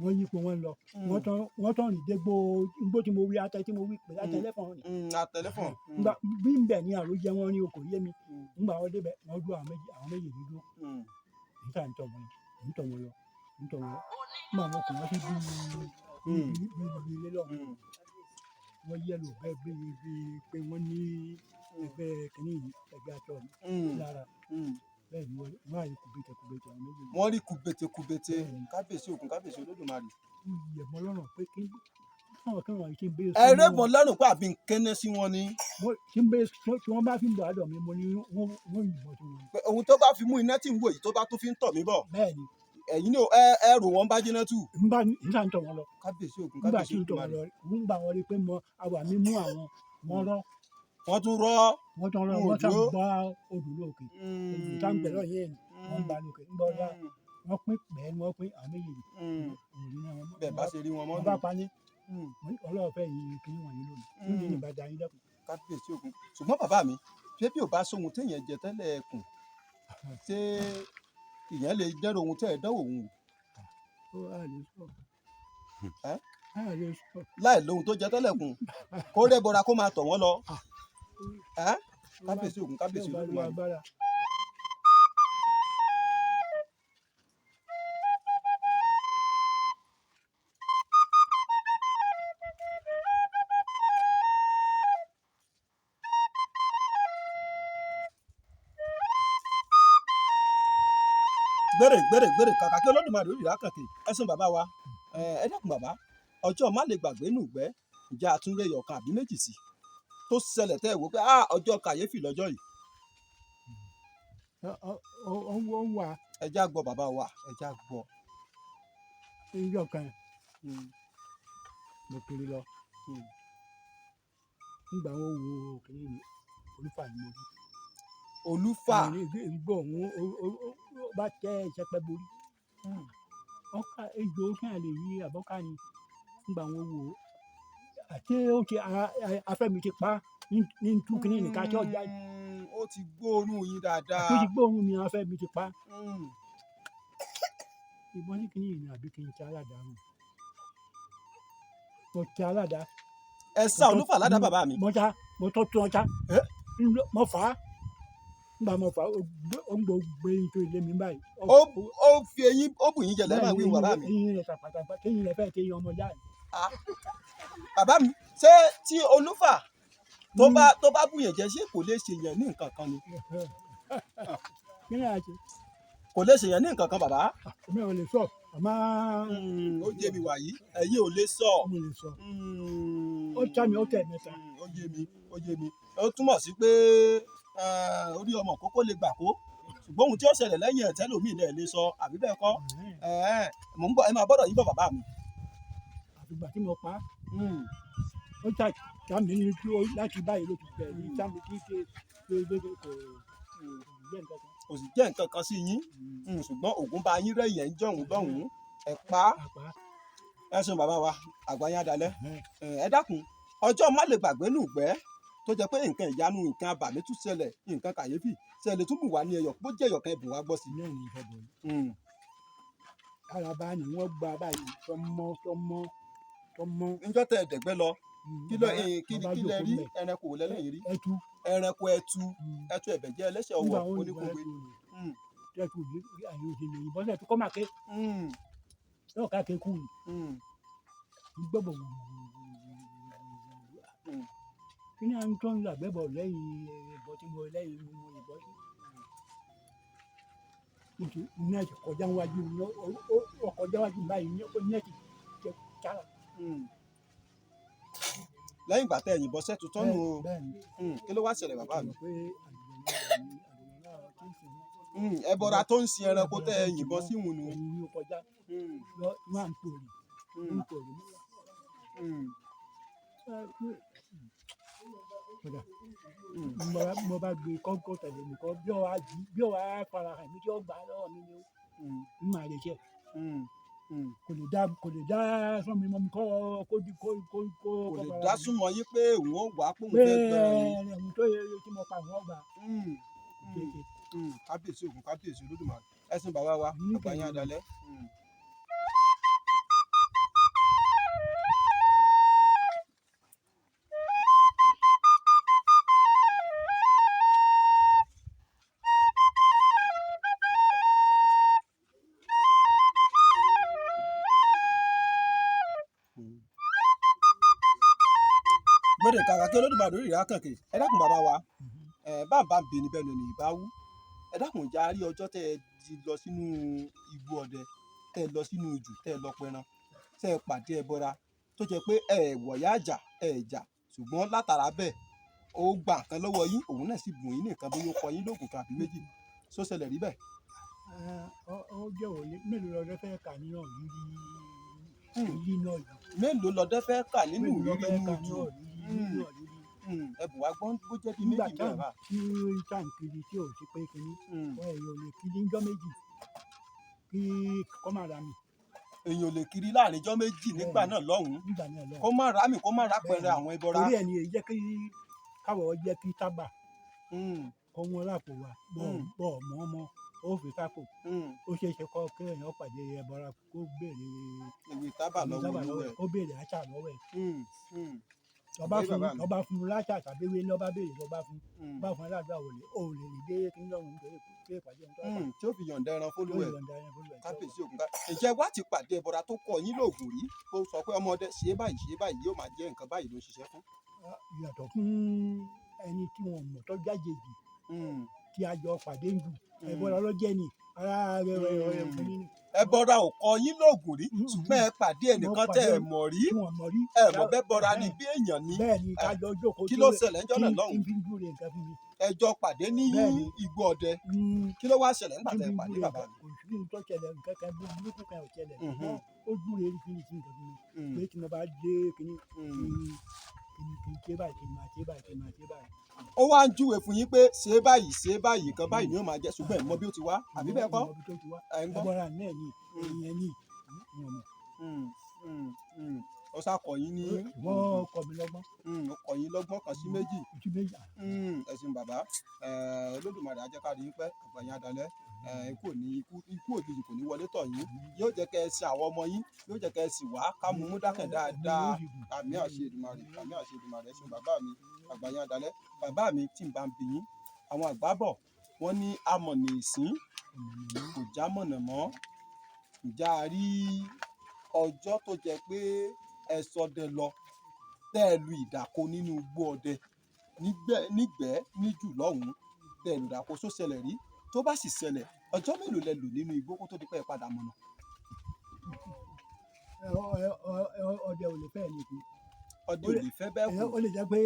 wọ́n yípo wọn lọ. Wọ́n tán rìn dégbò igbó tí mo wí atẹ tí mo wí pẹ̀lú atẹlẹ́fọ̀n ni. Àtẹlẹ́fọ̀n. Ngbà bí ń bẹ̀ ní àrò jẹ́ wọ́n ní o kò yé mi. Ngbà wọn débẹ̀ wọ́n dúró, àwọn méjì ní dúró. N tà ń tọ̀ wọn ń tọ̀ wọn lọ ń tọ̀ wọn lọ. Ngbà wọn kò wọ́n sí bí bí bí ilé lọ́wọ́. Wọ́n yẹ́lò bẹ́ẹ̀ bí bí pé wọ́n ní ẹgbẹ́ kìíní yìí, ẹgbẹ́ aṣọ yìí lára. Bẹ́ẹ̀ ni wọ́n á rí kùbẹ̀tẹ̀ kùbẹ̀tẹ̀ àwọn méjèèjì. Wọ́n rí kùbètè kùbètè. Bẹ́ẹ̀ni. Kábíyèsí Ògún, kábíyèsí Olódùmarè. Ó yẹ̀ mọ́ lọ́rùn pé kí káwọn kí wọ́n ti ń bẹ́ Ẹ rẹ́bọn lọ́rùn pé àbí nkẹ́nẹ́ sí wọn ni. Tí ń bẹ́ tí wọ́n bá fi ń bọ̀ àdọ̀ mi, mo ní wọ́n yìnbọn sí wọn. Pé ohun tó bá fi mú iná tí ń wò yìí tó bá tún fi ń tọ̀ mí bọ̀. Bẹ́ẹ̀ ni. Ẹ̀yin ní ẹ ẹ rò wọ́n bá jiná tù. Ń bá ń sá ń tọ̀ wọn lọ. Kábíyèsí Ògún, Nígbà kábíyèsí tí ń tọ̀ wọn Olódùmarè. lọ, ń gbà wọn rí pé mo àwà mi mú àwọn wọn rọ́. Wọ́n tún rọ́. Wọ́n tán rọ́, Wọn ò wọ́n tán dúró. gbá odò lókè. Odò tá ń gbẹ lọ yẹn ni wọ́n ń bá lókè. Ń bọ́ ya wọ́n pín bẹ́ẹ̀ ni wọ́n pín àwọn méjèèjì. Òun ní àwọn Bẹ́ẹ̀ bá ṣe rí wọn mọ́ wọ́n nù. bá pa ní. Ọlọ́run fẹ́ yìí kí wọ́n yìí lónìí. Ní ìbàdàn yín dẹ́kun. Kábíyèsí Ògún. Ṣùgbọ́n bàbá mi, ṣé bí ò bá sóhun téèyàn jẹ tẹ́lẹ̀ ẹkùn, ṣé ìyẹn lè dẹ́rù ohun tẹ́ ẹ dánwò òun wò? Ó á lè sọ. Ẹ́? Á lè sọ. Láì lóhun tó jẹ tẹ́lẹ̀ kùn, kó rẹ́bọra kó máa tọ̀ wọ́n lọ. Ẹ́? Kábíyèsí Ògún, kábíyèsí Bí ò bá lo Olódùmarè. agbára. Gbèrè gbèrè gbèrè kàkà kí Olódùmarè ó yìrá kàkì. Ẹ sùn bàbá wa. Ẹ dákun bàbá, ọjọ́ má lè gbàgbé nùgbẹ́, ǹjẹ́ àtúnrẹ́ ẹyọ̀kan àbí méjì sí tó ṣẹlẹ̀ tẹ́ ẹ wò pé ah ọjọ́ kàyéfì lọ́jọ́ yìí? Ó wà. Ẹ já gbọ́ bàbá wa, ẹ já gbọ́. Níjọ́ kan mo kiri lọ. Nígbà wọn wo kiri mi, Olúfà ni mo rí. Olúfà. Igbó òun ó bá tẹ ìṣẹ́pẹ́ borí. Ọkà ejò kí a lè yí àbọ́ká ni. Nígbà wọn wo àti ó ti afẹ́ mi ti pa ní tú kiri nìkan tí ọjà. Ó ti gbóòórùn yín dáadáa. Àti ó ti gbóòórùn mi, afẹ́ mi ti pa. Ìbọn ní kíní yìí ni àbí kí n ti aládàá rùn. Mo ti aládàá. Ẹ sá Olúfà ládàá bàbá mi. Mo ta mo tọ́ tún ọjà. Ẹ́? Mo fà á. Nígbà mo fà á, ó ń gbọ́ gbé yín tó ilé mi báyìí. Ó fi eyín ó bù yín jẹ lẹ́ẹ̀ máa wí bàbá mi. Eyín rẹ̀ tàpàtàpà, téyín rẹ̀ fẹ́ téyín ọmọ jáde. Bàbá mi, ṣé tí Olúfà tó bá bù yẹn jẹ, ṣé kò lè ṣèyàn ní nǹkan kan ni? Kí ni a ṣe? Kò lè ṣèyàn ní nǹkan kan bàbá. Èmi ò lè sọ, àmọ́ Ó yé mi wàyí, ẹ̀yin ò lè sọ. Mo lè sọ. Ó já mi, ó tẹ̀ mẹ́ta. Ó yé mi, ó yé mi. Ó túmọ̀ sí pé orí ọmọ kókó lè gbà kó, ṣùgbọ́n ohun tí ó ṣẹlẹ̀ lẹ́yìn ẹ̀ tẹ́lòmíì lẹ̀ lè sọ, àbí bẹ́ẹ̀ kọ́? Mò ń bọ̀, ẹ máa bọ́dọ̀ yín bọ̀ bàbá mi. Àfìgbà tí mo pa á, ó ta já mi ní tí ó láti báyìí ló ti bẹ̀rẹ̀ ní já mi kí ṣe ṣe ṣe kò kò jẹ́ nǹkan kan. Kò sì jẹ́ nǹkan kan sí yín. Ṣùgbọ́n Ògún bá yín rẹ̀yẹ̀ ń jọ̀hún lọ́hùn-ún ẹ̀ pa á. Àpá. Ẹ ṣeun bàbá wa, àgbà yín adalẹ́. Ẹ dákun, ọjọ́ má lè gbàgbé nùgbẹ́ tó jẹ́ pé nǹkan ìyanu, nǹkan abàmì tún ṣẹlẹ̀, nǹkan kàyéfì ṣẹlẹ̀ tún bù wá ní ẹyọ bó jẹ́ ẹyọ kan ẹbùn wa gbọ́ sí. Náà ní ìfẹ́ bọ̀ yìí. Araba ni wọ́n gba báyìí tọmọ tọmọ tọmọ. Níjọ́ tẹ ẹ̀dẹ̀gbẹ́ lọ, kí ló kí Bàbá kí lẹ jókòó rí? ńbẹ̀. Ẹranko wo lẹ́lẹ́yìn rí? Ẹtu. Ẹranko ẹtu. Ẹtu ẹ̀bẹ̀ jẹ́ ẹlẹ́sẹ̀ ọwọ́ Nígbà wọn ní oníkógbe. ẹtu ni. Ẹtu yìí àyè òsì lè yìnbọn sẹ́ẹ̀ tó kọ́ máa ké. Yóò ká ké kú ni. Gbọ́bọ̀. Kí ni à ń tó ń làgbẹ́bọ̀ lẹ́yìn ìbọn tí mo lẹ́yìn mo ìbọn sí. Mo ti nẹ́ẹ̀tì kọjá wájú mi, ó kọjá wájú mi báyìí ní ó nẹ́ẹ̀tì jẹ sára. Lẹ́yìn ìgbà tẹ́ ẹ yìnbọn sẹ́tù tọ́nu o. Bẹ́ẹ̀ ni. Kí ló wá ṣẹlẹ̀ bàbá mi? Mo ti mọ̀ pé àlùjọ̀nnú náà ni àlùjọ̀nnú náà tí ń sìn wọ́n. Ẹbọra tó ń sin ẹranko tẹ́ ẹ yìnbọn sí wùnú. Òun ni ó kọjá lọ máa ń pòrì ń pòrì. Kódà mo bá gbé kọ́ńkọ́ tẹ̀lé mi kọ́ bí ọ̀wá jí bí ọ̀wá fara hàn mí tí ó gbà á lọ́wọ́ mi ni ó ń máa lè ṣe. Kò lè dá sọ́mi mọ́ mi kọ́ kó di kó kó kó. Kò lè dá súnmọ́ yín pé òun ó wà á pòun pé fẹ́ gbẹran ni. ẹ̀hún tó yẹ tí mo pa àwọn ọgbà kéèké. Kábíyèsí Ògún, kábíyèsí Olódùmarè, ẹ̀sìn bàbá wa Ní àgbáyé kẹ̀yìn. adalẹ́. Gbọ́dọ̀ kàkà kí Olódùmarè rí ìrákànkè. Ẹ dákun bàbá wa, ẹ bá ń bẹ níbẹ̀ lónìí ìbá wú. Ẹ dákun, ìjà rí ọjọ́ tẹ́ ẹ ti lọ sínú igbó ọdẹ, tẹ́ ẹ lọ sínú ijù, tẹ́ ẹ lọ pẹran, tẹ́ ẹ pàdé ẹbọra tó jẹ́ pé ẹ wọ̀yá àjà ẹ jà, ṣùgbọ́n látara bẹ́ẹ̀ ó gba nǹkan lọ́wọ́ yín, òun náà sì bùn yín ní nǹkan, bóyá ó kọ yín lóògùn kan àbí méjì. Só ṣẹlẹ̀ rí bẹ́ẹ̀? Ó jẹ́ òye mélòó lọ́dẹ fẹ́ kà nínú ìrírí ìrírí náà yìí. Mélòó lọdẹ fẹ́ kà nínú Mélòó lọ́dẹ ìrírí fẹ́ inú kà ijù? nínú ìrírí nínú ìrírí. Ẹbùn wa gbọ́n bó jẹ́ bí Nígbà méjì tá bẹ́ẹ̀ bá. tí tá ń kiri tí ò sí pé kinní wọn èèyàn ò lè kiri ńjọ́ méjì kí kọ́ máa ra mi. Èèyàn ò lè kiri láàrin ijọ́ méjì nígbà náà lọ́hùn-ún nígbà náà lọ́hùn-ún. kó má rámì, kó má rápẹrẹ Bẹ́ẹ̀ni. àwọn ẹbọra. Torí ẹ̀ ni èyí jẹ́ kí káwọ̀ jẹ́ kí tábà kọ́ wọn lápò wa bọ̀ bọ̀ mọ́ mọ́ ó fi sápò. Ó ṣeé ṣe kọ́ kí èèyàn pàdé ẹbọra kó béèrè Ewé tábà ewé lọ́wọ́ tábà lọ́wọ́ olúwẹ̀. ẹ̀, kó béèrè àṣà lọ́wọ́ ẹ̀. Lọ́ba Àgbọ́yé fún bàbá mi. lọ́ba fún láṣà tàbí ewé lọ́ba béèrè lọ́ba fún bá fún aládùúgbò òlè òlè lè dé kí n lọ́run nítorí pé ìpàdé ẹni tó wà Tí ó fi yọ̀ǹda ẹran lórí fólúwẹ̀. ìyọ̀ǹda ẹni fún olúwẹ̀. Kábíyèsí Ògún ká. Ǹjẹ́ wá ti pàdé ẹbọra tó kọ yín lóògùn rí, ó sọ pé ọmọdé ṣe báyìí ṣe báyìí yóò máa jẹ́ nǹkan báyìí ló ń ṣiṣẹ́ fún? Yàtọ̀ fún ẹni tí wọn mọ̀ tó jájèjì tí a jọ pàdé ń jù ẹbọra lọ́jẹ́ ni ara rẹ̀ rẹ̀ rẹ̀ fún mi Ẹbọra ò kọ yín lóògùn rí, ṣùgbọ́n ẹ pàdé ẹnìkan Mo tẹ́ ẹ pàdé mọ̀ rí, tí wọn mọ̀ rí. ẹ mọ̀ bẹ́ẹ̀ bọra ni bí èèyàn ni. Bẹ́ẹ̀ ni ká jọ jókòó. Kí ló ṣẹlẹ̀ ńjọ́ náà lọ́hùn-ún? Tí fi ń júre nǹkan fún mi. Ẹ jọ pàdé ní Bẹ́ẹ̀ni. igbó ọdẹ. Kí ló wá ṣẹlẹ̀ nígbà Tí tẹ́ ẹ fi ń pàdé júre bàbá nǹkan mi? kò sí ní tó ṣẹlẹ̀, nǹkan kan burúkú kan ò ṣẹlẹ̀. Mhm. Ó júre oríṣiríṣi nǹkan fún mi pé tí mo bá dé kíní kí n ṣe báyìí, kí n máa ṣe báyìí, kí n máa ṣe báyìí. Ó wá ń júwe fún yín pé ṣe báyìí ṣe báyìí, nǹkan báyìí ni ó máa jẹ́, ṣùgbọ́n ẹ mọ̀ bí ó ti wá àbí bẹ́ẹ̀ kọ́? Ìmọ̀ ibi tó ti wá. Ẹ ń gbọ́. Ẹbọra náà ni ìyẹn ni ìwọ̀n mọ̀. Ó sá kọ yín ní. Wọ́n kọ́ mi lọ́gbọ́n. Ó kọ yín lọ́gbọ́n kan sí méjì. Ojú méjì. Ẹ ṣeun bàbá. Olódùmarè á jẹ́ ká rí yín pẹ́, àgbà yín á dalẹ́. Ikú ò ní ikú òjijì kò ní wọlé tọ̀ yín, yóò jẹ́ kẹ́ ẹ sin àwọn ọmọ yín, yóò jẹ́ kẹ́ ẹ sì wá ká mú mú dákẹ́ dáadáa. Àmì àṣẹ Èdùmàrè, àmì àṣẹ Èdùmàrè. Ẹ ṣeun bàbá mi, àgbà yín á dalẹ́. Bàbá mi, tí n bá ń bi yín, àwọn àgbà bọ̀ wọ́n ní amọ̀nà ìsín kò já mọ̀nà mọ́. Ǹjẹ́ a rí ọjọ́ tó jẹ́ pé ẹ ṣọdẹ lọ, tẹ́ ẹ lu ìdàko nínú igbó ọdẹ nígbẹ́ nígbẹ́ níjù lọ́hùn-ún, tẹ́ ẹ lu ìdàko, só ṣẹlẹ̀ rí? Tó bá sì ṣẹlẹ̀, ọjọ́ mélòó lẹ lò nínú igbó kó tó di pé ẹ padà mọ̀nà? Ọdẹ ò lè fẹ́ ní ikú. Ọdẹ ò lè fẹ́ bẹ́ẹ̀ kú. Ó lè jẹ́ pé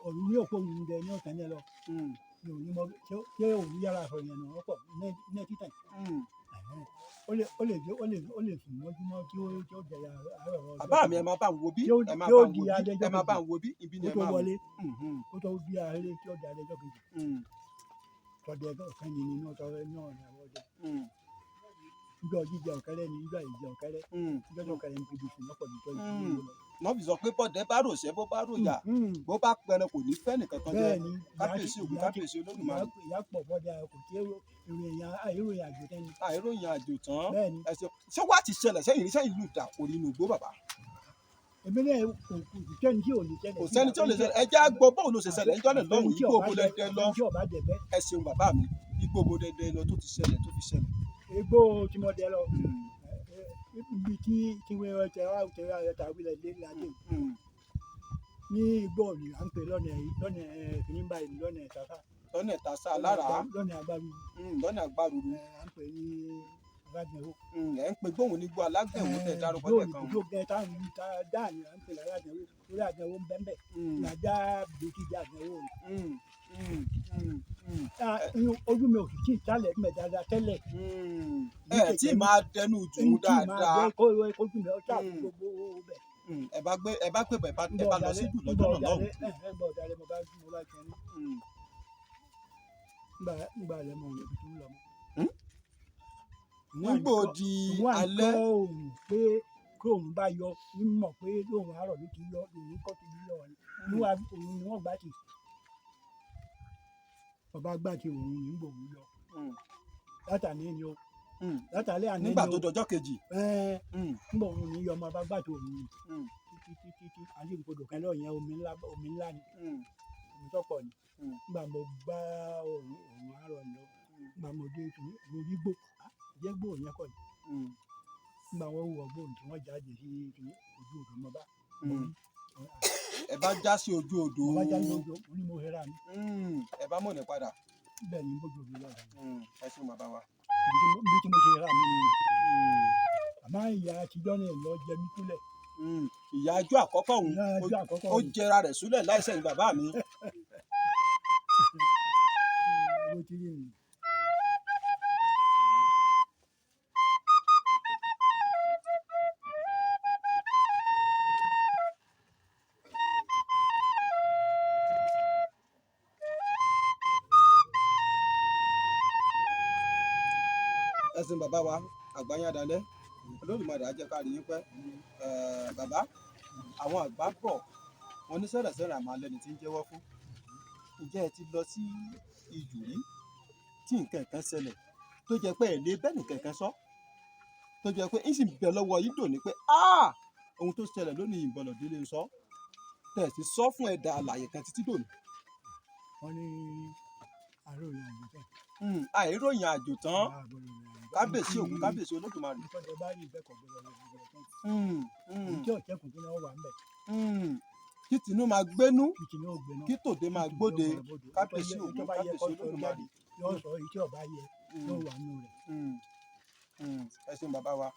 òru ní òpó òun dẹ ní ọ̀tán yẹn lọ ní òní mọ ṣé òru yára sọ yẹn náà ọ̀pọ̀ ní títàn. Ó lè ó lè ó lè ó lè sùn mọ́júmọ́ tí ó jẹ àárọ̀ ọjọ́ Bàbá mi, ẹ máa bá ń wo bí tí ó ẹ máa tí ó bá ń di wo bí alẹ́ ẹ máa bá ọjọ́ ń wo bí ibi ni kó ẹ tó máa wò. wọlé kó tó di alẹ́ tí ó di alẹ́ ọjọ́ kejì. Tọdẹ ọ̀kan yìí nínú tọrẹ náà ní àwọn ọdẹ. Níjọ́ jíjẹ ọ̀kẹ́rẹ́ ni níjọ́ àìjẹ ọ̀kẹ́rẹ́, níjọ́ tó ọ̀kẹ́rẹ́ ní ibi sùn lọ́pọ̀ níjọ́ ìdílé lọ. Wọ́n fi sọ pé bọ́dẹ bá ròṣẹ́, bó bá ròyà, bó bá pẹran, kò ní fẹ́ nìkan kan jẹ. Bẹ́ẹ̀ ni. Kábíyèsí Ògún, kábíyèsí Olódùmarè. Ìyá pọ̀ bọ́dẹ kò tí ìròyìn ìròyìn àjò tẹ́ni. Àìròyìn àjò tán. Bẹ́ẹ̀ ni. Ẹ ṣeun. Ṣé wàá ti ṣẹlẹ̀ sẹ́yìn rí, sẹ́yìn lù dàkó nínú igbó bàbá? Èmi náà kò sẹ́ni tí ò lè ṣẹlẹ̀. Kò sẹ́ni tí ò lè ṣẹlẹ̀. Ẹ jẹ́ á gbọ́ bóun ló ṣe ṣẹlẹ̀ níjọ́ náà lọ́hùn-ún. Igbó bo dẹdẹ lọ? Tí ọba dẹ̀bẹ́. Ẹ ṣeun bàbá mi, igbó bo dẹdẹ lọ tó ti ṣẹlẹ̀ tó fi ṣẹlẹ̀? Igbó tí mo dẹ lọ, ibi tí wọ́n tẹ wá tẹ wá tàbí lẹ dé ládé. Ní igbó ni à ń pè lọ́nà lọ́nà kìíní báyìí, lọ́nà ìtàkà. Lọ́nà Ìtasá lára. Lọ́nà agbárù. Lọ́nà Agbárùrù. À ń pè ní Alágbẹ̀wò. Ẹ̀ ń pe gbóhùn nígbó Alágbẹ̀wò tẹ̀ dárúkọ lẹ́ẹ̀kan. Ibùdó gẹ táwọn yìí tá dáa ni à ń pè lálágbẹ̀wò, torí àgbẹ̀wò ń bẹ́ẹ̀ bẹ́ẹ̀ làjá bìtì jẹ́ àgbẹ̀wò ni. Ojú mi ò sì tí ì tálẹ̀ mẹ́ dáadáa tẹ́lẹ̀. Ẹ tí máa dẹnu jù ú N tí máa dáadáa. jẹ́ kó kójú mi ó tà gbogbo bẹ̀. Ẹ bá gbé ẹ bá lọ sí jù lọ́jọ́ náà lọ́hùn. Ńgbà ọ̀dàlẹ̀ mo bá tiẹ̀ ní. Ńgbà alẹ́ mo ibi tí ń lọ mọ́. Nígbò di Wọ́n à ń alẹ́. kọ́ òun pé kí òun bá yọ ní mọ̀ pé lóun àárọ̀ ló ti yọ, òun kọ́ ti yọ ni. Níwá òun ni wọ́n gbà tì. Bàbá gbà tí òun ní gbò òun yọ. Látàní ni o. Látàlẹ́ àná ni o. Nígbà tó dọjọ́ kejì. Ẹ́ẹ̀, nígbà òun ní yọ ọmọ bá gbà tí òun ní. Títí títí tí àti ìkodò kan lọ yẹn, omi ńlá, omi ńlá ni. Omi tó pọ̀ ni. Nígbà mo gbá òun òun àárọ̀ lọ. Nígbà mo dé tún mo rí gbò. Jẹ́ gbò yẹn kọ́ ni. Nígbà wọ́n wọ gbò tí wọ́n jáde sí ojú odò mo bá. Mo rí. Ẹ bá já sí ojú odò. Mo bá já sí ojú odò, mo ní mo hẹ́ra mi. Ẹ bá mọ̀nà padà. Bẹ́ẹ̀ ni bójú odò lọ. Ẹ ṣeun bàbá wa. Ibi tí mo ti hẹ́ra mi nìyẹn. Àmọ́ ìyá àtijọ́ náà lọ jẹ mí túlẹ̀. Ìyá ajọ́ àkọ́kọ́ òun Ìyá ajọ́ àkọ́kọ́ ó òun. jẹra rẹ̀ súlẹ̀ láìsẹ̀ ní bàbá mi. Bó ti rí nìyẹn. Ẹ ṣeun bàbá wa, àgbáyé adalẹ́ Olódùmarè á jẹ́ ká rí yín pẹ́. Bàbá, àwọn àgbà bọ̀ wọ́n ní sẹ̀rẹ̀sẹ̀rẹ̀ àmọ́ alẹ́ ni tí ń jẹ́wọ́ fún. Ǹjẹ́ ẹ ti lọ sí ijù rí tí nǹkan kan ṣẹlẹ̀ tó jẹ́ pé ẹ̀ lé bẹ́ẹ̀ nìkan kan sọ, tó jẹ́ pé ń sì bẹ lọ́wọ́ yín dòní pé ohun tó ṣẹlẹ̀ lónìí ìbọ̀lọ̀ délé ń sọ, tẹ̀ sí sọ fún ẹ̀dá alààyè kan títí dòní? Wọ́n ní àròyìn àjò tán. Àìròyìn àjò tán. Kábíyèsí Ògún, kábíyèsí Olódùmarè. Nǹkan tẹ bá rí ìfẹ́ kọ̀ gbọdọ̀ gbọdọ̀ tán. Èyí tí ọ̀tẹ́kùn tó náà wà ń bẹ̀. Kí tinú máa gbénú, Kí tinú ó gbéná. kí tòde máa gbóde. Kábíyèsí Èyí tó Ògún, bá yẹ kábíyèsí kó sọ Olódùmarè. jáde, yóò sọ, èyí tí ọba yẹ yóò wà nínú rẹ̀. Ẹ ṣeun bàbá wa.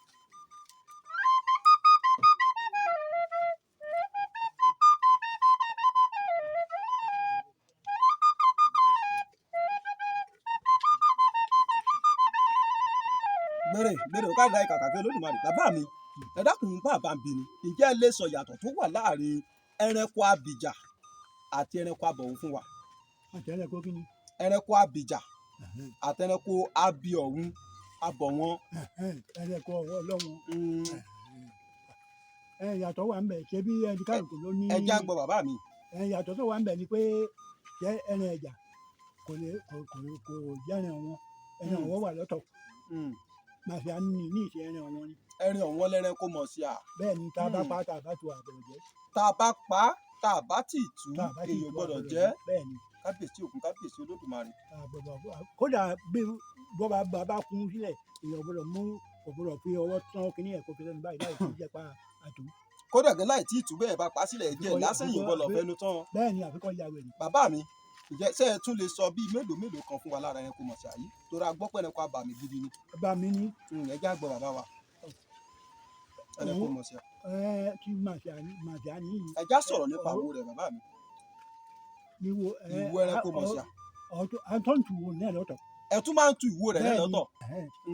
Gbèrè gbèrè ò káàdá ìkàkà kí Olódùmarè. Bàbá mi, ẹ dákun, bàbá mi ni, ǹjẹ́ ẹ lè sọ ìyàtọ̀ tó wà láàrin ẹranko abìjà àti ẹranko abọ̀hún fún wa? Àti ẹranko kí ni? Ẹranko abìjà àti ẹranko abi ọ̀hún abọ̀wọ́n. Ẹranko ọwọ́ ọlọ́run. Ẹ ìyàtọ̀ wà ń bẹ̀, ṣé bí ẹni kálukú ló ní. Ẹ já gbọ́ bàbá mi. Ẹ ìyàtọ̀ tó wà ń bẹ̀ ni pé jẹ́ ẹran ẹja kò lè kò kò kò jẹ́ran wọn, ẹran wọn wà lọ́tọ̀. Màfíà ní ìṣe ẹran wọn ni. Ẹrin ọ̀wọ́n lẹ́rẹ́kó mọ̀ sí à. Bẹ́ẹ̀ ni, tá a bá pa tá a bá tu àbọ̀rọ̀ jẹ́. Tá a bá pa á, tá a bá tì tú, Tá a bá sì èèyàn tú gbọ́dọ̀ àbọ̀rọ̀ jẹ́. Bẹ́ẹ̀ ni. Kábíyèsí Ògún, kábíyèsí Olódùmarè. Àbọ̀bọ̀ kódà bí bọ́ba bàbá kún sílẹ̀, èèyàn gbọ́dọ̀ mú, kò gbọ́dọ̀ fi ọwọ́ tán kínní ẹ̀ kó fi sẹ́nu báyìí láì fi jẹ́ pa àtò. Kódà gan láì tí ì tú, bẹ́ẹ̀ bá pa á sílẹ̀ jẹ́ lásán, èèyàn gbọ́dọ̀ fẹnu tán. Bẹ́ẹ̀ ni, àfikọ́ ya wèrè. Bàbá mi, ǹjẹ́ ṣé ẹ tún lè sọ bíi mélòó mélòó kan fún wa lára ẹranko mọ̀sí àyí? Torí a gbọ́ pé ẹranko abàmì gidi ni. Bá mi ní. Ẹ já gbọ́ bàbá wa. Ẹranko mọ̀sí à. Ẹ tí màfíà ní yìí. Ẹ já sọ̀rọ̀ nípa àwo rẹ̀ bàbá mi. Níwo ẹ. Ìwo ẹranko mọ̀sí à. Ọ̀tọ̀ àtọ̀ǹtù wo náà lọ́tọ̀. Ẹ tún máa ń tu ìwo rẹ̀ Bẹ́ẹ̀ ni. lọ́tọ̀.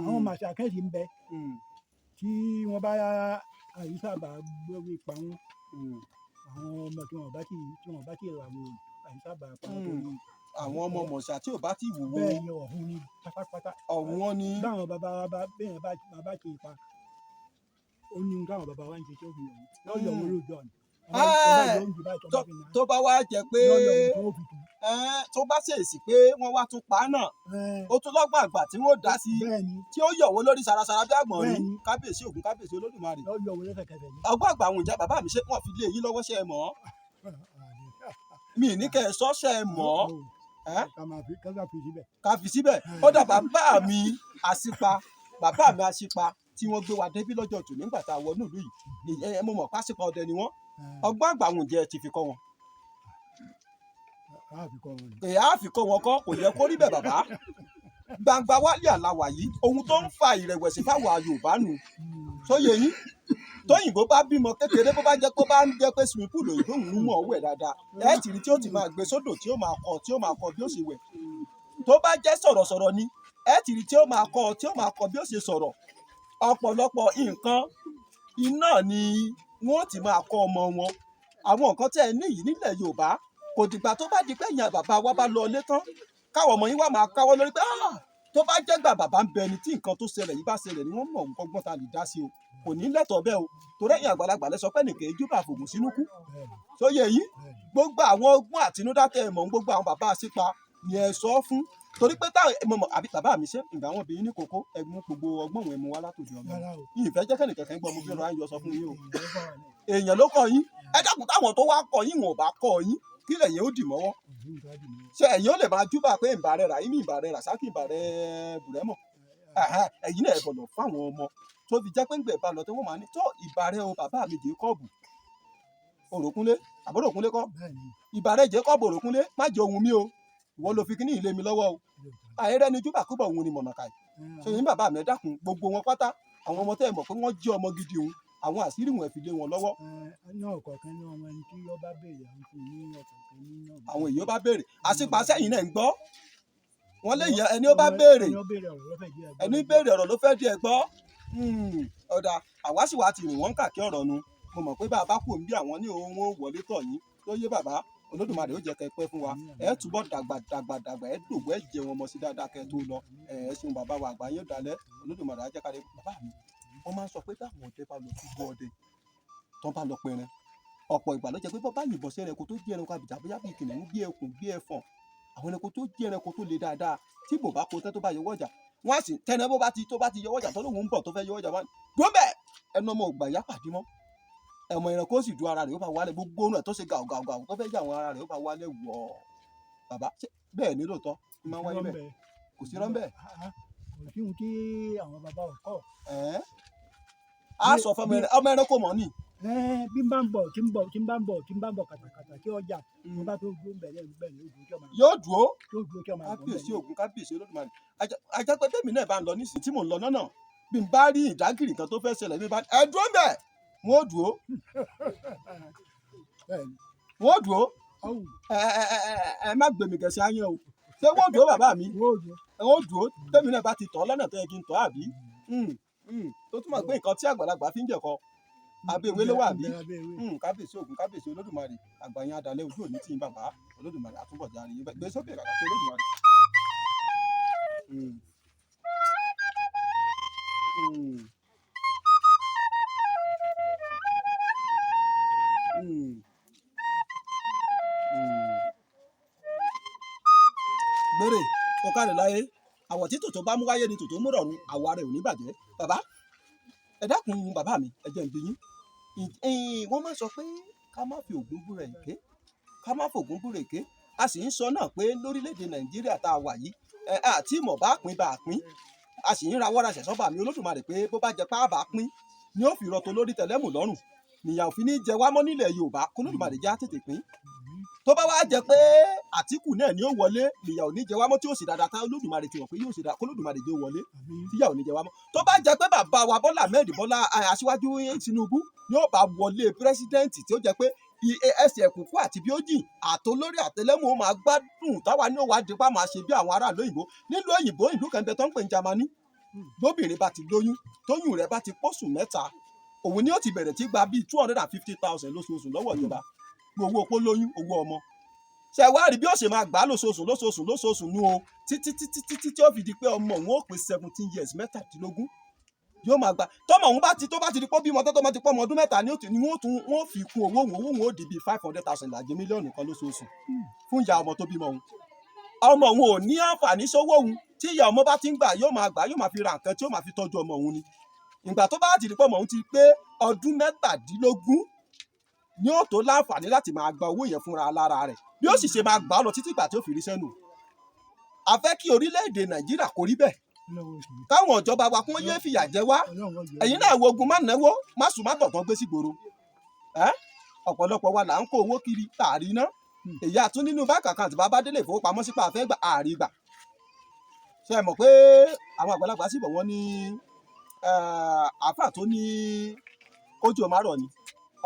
Àwọn màfíà kẹ́sì ń bẹ tí wọ́n bá àyíṣàbà gbé pa wọ́n. Àwọn ọmọ tí wọ́n bá ti là wò àyíṣàbà pa wọ́n torí. Àwọn ọmọ mọ̀sí à tí ò bá ti wúwo. Bẹ́ẹ̀ ni, ọ̀hún ni pátápátá. Ọ̀wọ́n ni. Báwọn bàbá wa bá bẹ́ẹ̀ bá bàbá ti pa, ó ní ohun táwọn bàbá wa ń ṣe tí ó fi yọ̀ wọ́n yọ̀ wọ́n lójú ọ̀nà. Tó bá wá jẹ́ pé Yọ̀ wọ́n tó fi tù. Tó bá ṣèèsì pé wọ́n wá tún pa á náà, ó tún lọ́gbọ̀n àgbà tí wọ́n dá sí Bẹ́ẹ̀ ni. tí ó yọ̀wọ́ lórí sarasara bí àgbọ̀nrín. Bẹ́ẹ̀ ni. Kábíyèsí Ògún, kábíyèsí Olódùmarè. Yọ̀ wọ́n lẹ́sẹ̀kẹsẹ̀ ni. Ọgbọ́n àgbà àwọn ìjà bàbá mi, ṣé wọ́n fi lé yín lọ́wọ́, ṣe é mọ̀ ọ́? Mi ní kẹ́ ẹ sọ, ṣe é mọ̀ ọ́? Ẹ́? Ká máa fi ká fi síbẹ̀. Ká fi síbẹ̀. Ó dà, bàbá mi àṣìpa, bàbá mi àṣìpa tí wọ́n gbé wa débí lọ́jọ́ tò nígbà tá a wọ inú ìlú yìí, mo mọ̀ pásìpa ọdẹ ni wọ́n. Ọgbọ́n àgbà àwọn ìjẹ́ ti fi kọ́ wọn. Káàfi kọ́ wọn ni. Kè á fi kọ́ wọn kọ́, kò yẹ kó rí bẹ́ẹ̀ bàbá. Gbangba wálé àlàwà yìí, ohun tó ń fa ìrẹ̀wẹ̀sì fáwọn Yorùbá nù. Sóye yín, tóyìnbó bá bímọ kékeré, bó bá jẹ́ pé bá ń jẹ́ pé swimming pool òyìnbó ń mú ọwọ́ ẹ̀ dáadáa, ẹ ti rí tí ó ti máa gbé sódò, tí ó máa kọ, tí ó máa kọ bí ó ṣe wẹ̀. Tó bá jẹ́ sọ̀rọ̀sọ̀rọ̀ ni, ẹ ti rí tí ó máa kọ, tí ó máa kọ bí ó ṣe sọ̀rọ̀. Ọ̀pọ̀lọpọ̀ nǹkan iná ni wọ́n ti máa kọ́ ọmọ wọn. Àwọn nǹkan tẹ́ ẹ ní yìí nílẹ̀ Yorùbá, kò dìgbà tó bá di pé ìyẹn bàbá wa bá lọ ilé tán káwọn ọmọ yín wá máa káwọ́ lórí pé, "Ah, tó bá jẹ́ gbà bàbá ń bẹ ni tí nǹkan tó ṣẹlẹ̀ yìí bá ṣẹlẹ̀ ni wọ́n mọ̀ ọgbọ́n ta lè dá sí o." Kò ní lẹ́tọ̀ọ́ bẹ́ẹ̀ o, torí ẹ̀yin àgbàlagbà lẹ sọ pé nìkan ejúbà fògùn sínú kú. Sóye yín, gbogbo àwọn ọgbọ́n àtinúdá tẹ́ ẹ mọ̀, gbogbo àwọn bàbá sípa ni ẹ sọ fún, torí pé táwọn mọ̀ mọ̀ àbí bàbá mi ṣe ìgbà wọn bí yín ní kókó, ẹ mú gbogbo ọgbọ́n òun ẹ mú wá látòdì ọ̀run. Rárá o. Yìí fẹ́ jẹ́ kẹ́nìkan kan gbọ́ mo fi rọ ayọ̀ sọ fún yín o. Èèyàn ló kọ́ yín. Ẹ dákun, táwọn tó wá kọ́ yín wọn ò bá kọ́ yín, kí lẹ̀yin ó dì mọ́wọ́? Ṣé ẹ̀yin ó lè máa júbà pé ìbà rẹ̀ rà yín, ìbà rẹ̀ rà sákì, ìbà rẹ̀ bùrẹ́mọ̀? Ẹ̀yin náà ẹ bọ̀lọ̀ fáwọn ọmọ tó fi jẹ́ pé ńgbẹ̀ bá lọ tí wọ́n máa ní tó ìbà rẹ̀ o, bàbá mi Jacob Òròkúnlé, àbúrò Òkúnlé kọ́, ìbà rẹ̀ Jacob Òròkúnlé, má jẹ ohun mi o, ìwọ ló fi kíní ilé mi lọ́wọ́ o. Àìrẹ́ ni júbà kúbọ̀ òun ni mọ̀nàkàì. Ṣe yín bàbá mi, ẹ dákun, gbogbo wọn pátá, àwọn ọmọ tẹ́ ẹ mọ̀ pé wọ́n jẹ́ ọmọ gidi òun, àwọn àṣírí wọn ẹ fi lé wọn lọ́wọ́. Ní ọ̀kọ̀ọ̀kan ní ọmọ ẹni tí ó bá béèrè, àwọn fún un ní ọ̀kọ̀ọ̀kan ní ọ̀nà. Àwọn èèyàn bá béèrè àṣìpàṣẹ yìí náà ń gbọ́ wọn lè yẹ ẹni ó bá béèrè. Ẹni ó béèrè ọ̀rọ̀ ló fẹ́ jẹ́ ẹgbẹ́. Ẹni béèrè ọ̀rọ̀ ló fẹ́ di ẹ gbọ́. Ọ̀dà àwa sì wá ti rìn wọ́n kàkí ọ̀rọ̀ nu. Mo mọ̀ pé bàbá kù ń bí àwọn ní òun ó wọlé tọ̀ yín tó yé bàbá. Olódùmarè ó jẹ́ kẹ́ pẹ́ fún wa, ẹ túbọ̀ dàgbà dàgbà dàgbà, ẹ dògbò, ẹ jẹun ọmọ sí dáadáa kẹ́ tó lọ. Ẹ ṣeun bàbá wa, àgbà yín ó dalẹ̀. Olódùmarè á jẹ́ ká lè bàbá mi. Wọ́n máa ń sọ pé báwọn ọdẹ bá lọ sí ọdẹ tán, bá lọ pẹran, ọ̀pọ̀ ìgbà ló jẹ́ pé bọ́ bá yìnbọn sí ẹranko tó jẹ́ ẹranko àbìjà, bóyá bíi kìnìún, bí ẹkùn, bí ẹfọ̀n, àwọn ẹranko tó jẹ́ ẹranko tó le dáadáa, tí bò bá kó tán tó bá yọwọ́ ọjà, wọ́n á sì tẹnẹ bó bá ti tó bá ti yọwọ́ ọjà tó lóun ń bọ̀ tó fẹ́ yọwọ́ ọjà, wọ́n dúró bẹ́ẹ̀, ẹnu ọmọ ògbà yá pàdé mọ́ ẹmọ ẹranko sì du ara rẹ̀ ó bá wálẹ̀, gbogbo ohun ẹ̀ tó ṣe gàù gàù gàù tó fẹ́ yà àwọn ara rẹ̀ ó bá wálẹ̀ wọ̀. Bàbá, ṣé bẹ́ẹ̀ ni lóòótọ́ ní máa ń wáyé bẹ́ẹ̀? Kò sí rán bẹ́ẹ̀? Kò sí ohun tí àwọn bàbá ò kọ́. Ẹ̀ẹ́n, á sọ fún ọmọ ẹranko mọ̀ ni. Bí n bá ń bọ̀ tí ń bọ̀ tí ń bá ń bọ̀ tí ń bá ń bọ̀ kàtàkàtà tí ọjà mo bá tó dúró bẹ̀rẹ̀ bẹ̀rẹ̀ ó dúró tí ọmọ Yóò dúró. Tó dúró tí ọmọ àgbọ̀n. Kábíyèsí ògún, kábíyèsí Olódùmarè. Ajá pé tèmi náà bá ń lọ nísìnyí tí mò ń lọ lọ́nà, bí n bá rí ìdágìrì kan tó fẹ́ ṣẹlẹ̀, bí n bá ẹ dúró bẹ́ẹ̀, wọ́n ó dúró. Bẹ́ẹ̀ni. Wọ́n ó dúró. Ọ̀hún. Ẹ ẹ ẹ ẹ ẹ má gbèmí gẹ̀ẹ́sì ayé o. Ṣé wọ́n ó dúró, bàbá mi? Wọ́n ó dúró. Wọ́n ó dúró tèmi náà bá ti tọ̀ lọ́nà tó yẹ kí n tọ̀, àbí? Tó túmọ̀ pé nǹkan tí àgbàlagbà fi ń jẹ̀kọ abẹ́ ewé ló wà, àbí? Abẹ́ ewé. Kábíyèsí ògún, kábíyèsí Olódùmarè, àgbà yẹn adalẹ, ojú òní tí ń bàbá. Olódùmarè àtúbọ̀járe yín gbé sókè kàkà sí Olódùmarè. Gbére kò káre láyé, àwọ̀ tí tòótọ́ bá mú wáyé ni tòótọ́ mú rọ̀rùn, àwọ̀ rẹ̀ ò ní bàjẹ́. Bàbá, ẹ dákun, bàbá mi, ẹ jẹ́ n bi yín. Wọ́n máa ń sọ pé ká má fi ògùn búra èké, ká má fògùn búra èké. A sì ń sọ náà pé lórílẹ̀‐èdè Nàìjíríà tá a wà yìí, ẹ àti ìmọ̀ bá pín bá pín, a sì ń rawọ́ raṣẹ̀ sọ́ba mi Olódùmarè pé bó bá jẹ pé àbá pín ni ó fi rọ̀tò lórí tẹ̀lẹ́mù lọ́rùn, nìyà òfin ní jẹ wá mọ́ nílẹ̀ Yorùbá, k'Olódùmarè já tètè pín. Tó bá wá jẹ pé Àtíkù náà ni ó wọlé, nìyà ò ní jẹ wá mọ́, tí ó sì dáadáa, tá Olódùmarè ti mọ̀ pé yóò ṣe dáadáa, k'Olódùmarè jẹ́ ó wọlé, tíyà ò ní jẹ wá mọ́. Tó bá jẹ pé bàbá wa Bọ́lá Ahmed Bọ́lá aṣíwájú Tinubu ni ó bá wọlé president, tí ó jẹ pé ẹsẹ̀ ẹ̀kúnkú àti bí ó jìn àtolórí àtẹlẹ́mù ó máa gbádùn, táwa ní ó wá dípá máa ṣe bí àwọn aráàlú òyìnbó nílùú òyìnbó. Ìlú kan bẹ tó ń pè ní Jámánì. Bóbìnrin bá ti lóyún, tóyún rẹ̀ bá ti pọ́sù 3, òun ni ó ti bẹ̀rẹ̀ tí gba bíi 250,000 lóṣooṣù lọ́wọ́ ìjọba, gbogbo owó opó lóyún, owó ọmọ. Ṣe wá rí bí ó ṣe máa gbà á lóṣooṣù lóṣooṣù lóṣooṣù nú o, títí títí títí tí ó fi di pé ọmọ òun ó pé 17 years, 17, yóò máa gbà. Tọmọ òun bá ti tó bá ti di pọ́ bímọ tó bá ti pọ́ ọmọ ọdún 3 ni ó ti ni wọ́n tún wọ́n fi kún owó òun. Owó òun ó di bíi 500,000, ìlàjì mílíọ̀nù kan lóṣooṣù fún ìyá ọmọ tó bímọ òun. Ọmọ òun ò ní àǹfààní sówó òun. Tí ìyá ọmọ bá ti ń gbà, yóò máa gbà, yóò máa fi ra nǹkan tí yóò máa fi tọ́jú ọmọ òun ni. Ìgbà tó bá ti di pé ọmọ òun ti pé ọdún 17 ni ó tó láǹfààní láti máa gba owó yẹn fúnra lára rẹ̀, bí ó sì ṣe máa gbà á lọ títí ìgbà tí ó fi rí sẹ́nu. A fẹ́ kí orílẹ̀-èdè Nàìjíríà kó rí bẹ́ẹ̀, káwọn ìjọba wa kún yé fìyà jẹ wá. Ẹ̀yin náà wo ogun má náwó má sùn má tọ̀ tán gbé sí gbòòrò. Ẹ́ ọ̀pọ̀lọpọ̀ wa là ń kó owó kiri tààrí ná. Èyí àtún nínú báńkì àkáǹtì bàbá délé ìfowópamọ́ sípò àfẹ́ gbà àárí gbà. Ṣé ẹ mọ̀ pé àwọn àgbàlagbà sì bọ̀ wọ́n ní àáfà tó ní kójú ọmọ àrọ̀ ni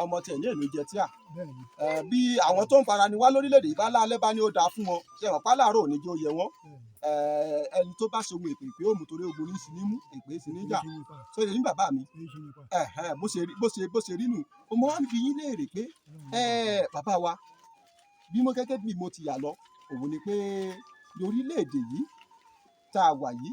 ọmọ tiẹ̀ ní èlò jẹ tíà. Bẹ́ẹ̀ ni. Bí àwọn tó ń fara ni wá lórílẹ̀‐èdè yìí bá lálẹ́ bá ní ó dáa fún wọn, ṣé ẹ mọ̀ pálárò ò ní jẹ́ ó yẹ wọ́n. Bẹ́ẹ̀ ni. Ẹni tó bá ṣohun èpè èpè ó mú, torí ogun ní sí ní mú èpè sí ní jà. Èyí ṣe nípa. Sọ èyí bàbá mi. Èyí ṣe nípa. Ẹ̀hẹ́n, bó ṣe rí nù, mo wá ń bi yín léèrè pé bàbá wa, bí mo gẹ́gẹ́ bí mo ti yà lọ òun ni pé lórílẹ̀‐èdè yìí tá a wà yìí,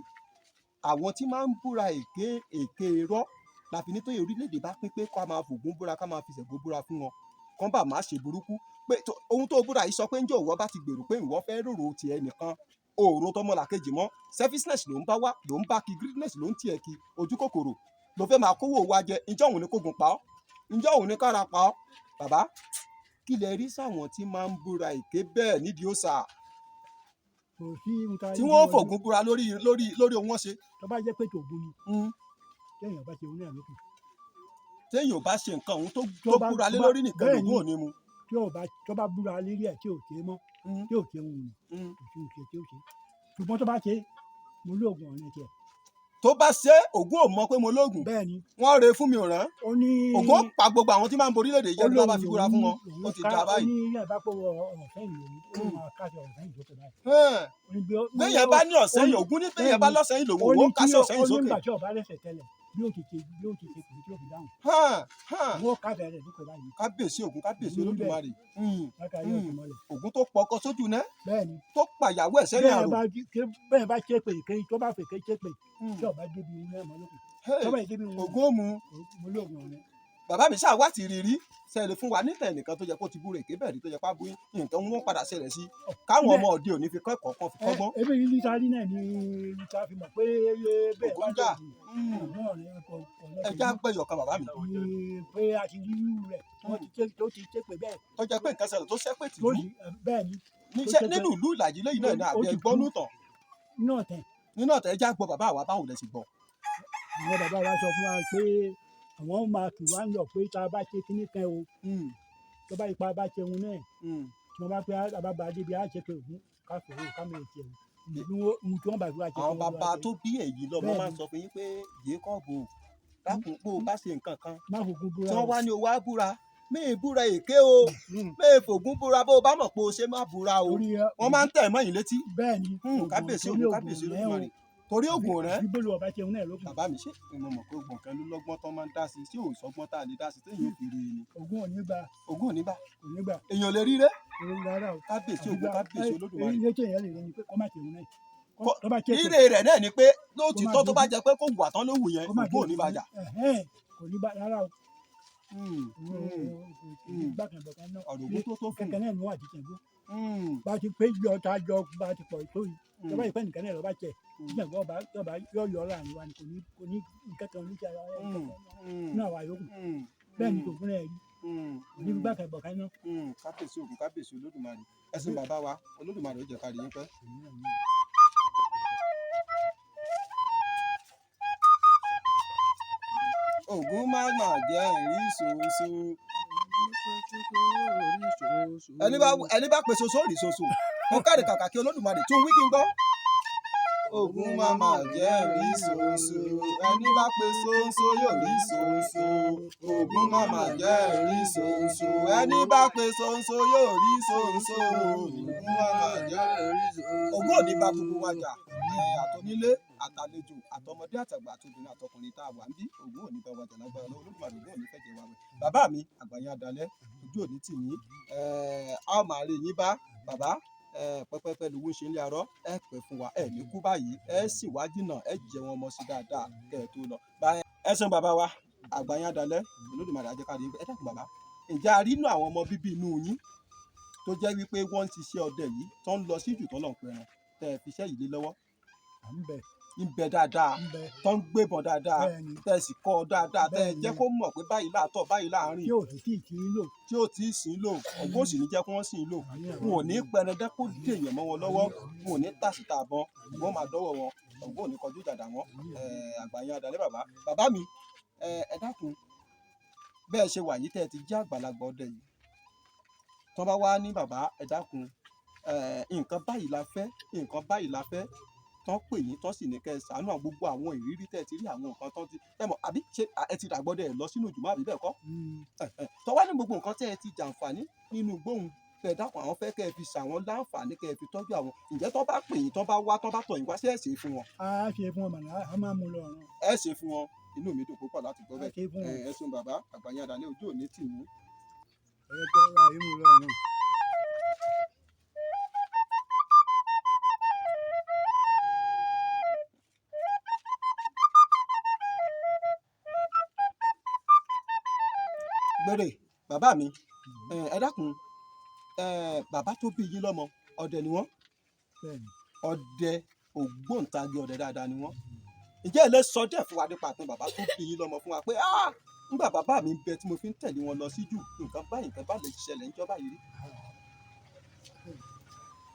àwọn tí máa ń búra èké èké irọ́ la fi ní tó orílẹ̀‐èdè bá pín pé ká máa fògùn búra, ká máa fi Ṣàngó búra fún wọn kán bá má ṣe burúkú pé ohun tó búra yìí sọ pé ǹjẹ́ òwò bá ti gbèrò pé ìwọ fẹ́ rorò tiẹ̀ nìkan, òòrò tọmọlàkejì mọ́, selfishness ló ń bá wá, ló ń bá kí greediness ló ń tiẹ̀ kí ojú kòkòrò ló fẹ́ máa kówó wa jẹ. Ǹjẹ́ òun ni kógun pa ọ́? Ǹjẹ́ òun ni kára pa ọ́? Bàbá, kí lẹ rí sáwọn tí máa ń búra èké bẹ́ẹ̀ nídìí òòṣà Kò sí ohun tá a tí rí wọ́n wọn fògùn búra lórí lórí lórí ohun wọn ṣe? Tó bá jẹ́ pé tògùn ni, téèyàn bá ṣe òun náà lókun. Téèyàn ò bá ṣe nǹkan òun tó Tó tó bá- búra lé tó bá- lórí nìkan bẹ́ẹ̀ lògùn ni. ò ní mu. Tí ò bá tó bá búra lérí ẹ̀ tí ò ṣe é mọ́, tí ò ṣe òun nù, kò sí ohun tí ó ṣe. Ṣùgbọ́n tó bá ṣe é, mo lóògùn ọ̀rẹ́ tiẹ̀. Tó bá ṣe ògùn ò mọ pé mo lóògùn. Bẹ́ẹ̀ ni. Wọ́n re fún mi ò rán. Ó ní Ògùn ó pa gbogbo àwọn tí máa ń borí lédè yìí jẹ́ bí wọ́n bá fi búra fún wọn. Ó ti dà ó báyìí. ní ilé ìbápò ọ̀fẹ́ ìlú ó máa kásẹ̀ ọ̀fẹ́ ìlú sókè báyìí. Ó ní bí ó- Béèyàn bá ní ọ̀sẹ̀ yìí, ògùn ní béèyàn bá lọ́sẹ̀ yìí lòun ó òun ní ó kásẹ̀ tí ọ̀sẹ̀ yìí ó ní sókè. nígbà tí ọba lẹ́sẹ̀ tẹ́lẹ̀ bí ó ti ṣe bí ó ti ṣe kò tí ó fi dáhùn. Hàn, hàn. Òun ó kásẹ̀ rẹ̀ sókè báyìí. Kábíyèsí ògùn, kábíyèsí Ògùn níbẹ̀. Olódùmarè. Lákàá yóò fi mọ́lẹ̀. Ògùn tó pọkọ sójú ná Bẹ́ẹ̀ ni. tó pàyàwó ẹ̀ sẹ́yìn Bẹ́ẹ̀ àrò. bá bẹ́ẹ̀ bá ṣe pé èké tó bá fèké ṣe pé tí ọba débi iná mọ́ lókun. Hey, Tó bá yìí débi wọn ògùn ó mu. mo lóògùn ọ̀rẹ́. Bàbá mi ṣáà wá ti rí rí sẹ́ẹ̀lì fún wa níta ẹnìkan tó yẹ kó ti búra èké bẹ́ẹ̀ rí tó yẹ pá bú nǹkan wọn padà ṣẹlẹ̀ sí káwọn ọmọ òde òní fi kọ́ ẹ̀kọ́ kan fi kọ́gbọ́n. Ebi yìí ní sáré náà ni ta fi mọ̀ pé bẹ́ẹ̀ bá Ògùn jà. lóògùn ògùn ọ̀rẹ́ kò kò Ẹ já gbẹ̀yọ̀ kan bàbá mi. Ní pé a ti rí irú rẹ̀ wọ́n ti ṣe tó ti ṣe pé bẹ́ẹ̀. Tó jẹ́ pé nǹkan ṣẹlẹ̀ tó ṣẹ́pẹ̀ tì Tó lú sì bẹ́ẹ̀ ni. níṣẹ́ tó ṣe nínú ìlú Ìlàjì lẹ́yìn náà ní ó àbí ti ẹgbọ́n kú. nùtàn Náà tẹ̀. Nínú ọ̀tẹ̀ ẹ já gbọ́ bàbá wa, báwo lẹ ṣe gbọ́? Àwọn bàbá wa sọ fún wa pé àwọn máa kì wá ń lọ pé tá a bá ṣe kíní kan o, tó bá ipa bá ṣe òun náà, tí wọ́n bá pé a bá ba débi á ṣe pé òun ká fòwò ká mọ̀ ètì ẹ̀ ohun tí wọ́n bá fi wá ṣe. Àwọn Kí wọ́n bàbá wá ṣe. tó bí èyí lọ́mọ Bẹ́ẹ̀ máa ń ni. sọ fún yín pé Jacob o, dákun, bó o bá ṣe nǹkan kan Má fògùn búra tí wọ́n o. wá ní o wá búra, mí búra èké o, mí fògùn búra, bó o bá mọ̀ pé o ṣe má búra o. Torí Wọ́n máa ń tẹ̀ mọ́ yín létí. Bẹ́ẹ̀ ni. Ògùn Kábíyèsí torí ògùn, kábíyèsí ògùn rẹ̀ o. Olódùmarè, torí ògùn rẹ. Bí bólú ọba ṣe òun náà lókun. Bàbá mi, ṣé mo mọ̀ pé ògùn kan ló lọ́gbọ́n tán máa ń dá sí sí ò sọgbọ́n tá a lè dá sí téèyàn ò fi rí i ni? Ògùn ò ní gbà. Ògùn ò ní gbà. Kò ní gbà. Èèyàn lè rí rẹ. Torí rárá o. Kábíyèsí ògùn, kábíyèsí Olódùmarè. Èyí tí èèyàn lè rí ni pé kó má ṣe òun náà. Tó bá ṣe pé Rírè rẹ̀ náà ni pé lóòtítọ́ Kó má tó bá jẹ pé kò wà tán ló wù yẹn, kó má ògùn ò ní bàjá. Ẹ̀hẹ́n, kò ní bá rárá o. Kò ní gbà kan bọ̀kan náà. Ọ̀rọ̀ ògùn tó tó fún. Kẹ̀kẹ́ náà ni wọ́n àti Ṣàngó. Bá ti pé jọ tá a jọ bá ti pọ̀ tó yìí, tó bá yìí pẹ́ nìkan náà lọ bá tẹ̀, Ṣàngó ọba tó bá yọ yọ láàrin wa ni kò ní nǹkan kan ní ti ara rẹ̀ nínú àwa yòókù. Bẹ́ẹ̀ ni tògùn náà rí. Kò ní gbà kan bọ̀kan náà. Kábíyèsí ògùn, kábíyèsí Olódùmarè. Ẹ ṣé bàbá wa, Olódùmarè ó jẹ́ ká rí yín pẹ́. Ògún má mà jẹ́ ẹ̀rí ṣoṣo. Ẹni bá pe ṣoṣo rí ṣoṣo. Mo káre kàkà kí Olódùmarè tún wí kí n gbọ́. Ògún má mà jẹ́ ẹ̀rí ṣoṣo. Ẹni bá pe ṣoṣo yóò rí ṣoṣo. Ògún má mà jẹ́ ẹ̀rí ṣoṣo. Ẹni bá pe ṣoṣo yóò rí ṣoṣo. Ògún má mà jẹ́ ẹ̀rí ṣoṣo. Ògún ò ní bá gbogbo wa jà. Àtọnílé àtàlejò àtọmọdé àtàgbà àtobìnrin àtọkùnrin tá a wà ń bí, Ògún ò ní bá wa jà lágbára lọ́wọ́ Olódùmarè. Ògún ò ní fẹ́ jẹ wa wẹ̀. Bàbá mi, àgbàyàn adalẹ́, ojú òní tì yín. A ó máa rí yín bá bàbá pẹ́pẹ́pẹ́ lówó ṣe ń lé arọ́. Ẹ pẹ́ fún wa, ẹ ní kú báyìí, ẹ sì wá jìnnà, ẹ jẹ wọn mọ sí dáadáa kẹ́ ẹ tó lọ. Ẹ ṣeun bàbá wa, àgbàyàn adalẹ́, Olódùmarè á jẹ́ ká rí yín pẹ́. Ẹ dákun bàbá, ǹjẹ́ a rí inú àwọn ọmọ bíbí inú yín tó jẹ́ wípé wọ́n ń ṣiṣẹ́ ọdẹ yìí tó ń lọ sí jù tó lọ ń pẹran tẹ́ ẹ fi iṣẹ́ yìí lé lọ́wọ́? À ń bẹ. Ń bẹ dáadáa? Ń bẹ. Tó ń gbébọn dáadáa? Bẹ́ẹ̀ ni. Tẹ́ ẹ sì kọ́ ọ dáadáa, tẹ́ ẹ Bẹ́ẹ̀ ni. jẹ́ kó mọ̀ pé báyìí láàtọ̀, báyìí láàárín? Tí ò sì tí ì tí ń lò. Tí ó ti sìn lò, Ògún ò sì ní jẹ́ kí wọ́n sìn lò. Wọn ò ní pẹran kó dèèyàn mọ́ wọn lọ́wọ́, wọn ò ní tàsíta àbọn, Ògún máa dọ́wọ́ wọn, Ògún ò ní kọjú ìjà dà wọ́n. Àgbàyàn adalẹ́ bàbá. Bàbá mi, ẹ dákun, bẹ́ẹ̀ ṣe wà yìí tẹ́ ẹ ti jẹ́ àgbàlagbà ọdẹ yìí, Tán bá wá ní bàbá, ẹ dákun, nǹkan báyìí la fẹ́, nǹkan báyìí la fẹ́, tán pè yín, tán sì ní kẹ́ ẹ ṣàánú àwọn gbogbo àwọn ìrírí tẹ́ ẹ ti rí, àwọn nǹkan tán ti ẹ mọ̀, àbí ṣé ẹ ti dàgbọ́dẹ ẹ lọ sínú ìjùmọ̀ àbí bẹ́ẹ̀ kọ́? Tán wá ní gbogbo nǹkan tẹ́ ẹ ti jàǹfààní nínú gbóhùn, kẹ́ ẹ dákun, àwọn fẹ́ kẹ́ ẹ fi ṣàwọn láǹfààní, kẹ́ ẹ fi tọ́jú àwọn. Ǹjẹ́ tán bá pè yín, tán bá wá, tán bá tọ̀ yín wá, ṣé ẹ ṣe fún wọn? A ṣe fún wọn mọ̀nà, a máa mú lọ ọ̀run. Ẹ ṣe fún wọn. Inú mi dùn púpọ̀ láti gbọ́ A bẹ́ẹ̀. ṣe fún wọn. Ẹ ṣeun bàbá, àgbàyàn àdàlẹ́ ojú òní tì yín. Ẹ jẹ́ wá mú lọ ọ̀run. Gbèrè bàbá mi, ẹ dákun, bàbá tó bí yín lọ́mọ, ọdẹ ni wọ́n? Bẹ́ẹ̀ni. Ọdẹ ògbóǹtagì, ọdẹ dáadáa ni wọ́n. Ǹjẹ́ ẹ lè sọ díẹ̀ fún wa nípa àtàn bàbá tó bí yín lọ́mọ fún wa pé ah, nígbà bàbá mi ń bẹ tí mo fi ń tẹ̀lé wọn lọ sí jù, nǹkan báyìí nǹkan bá lè ṣẹlẹ̀ níjọba yìí rí?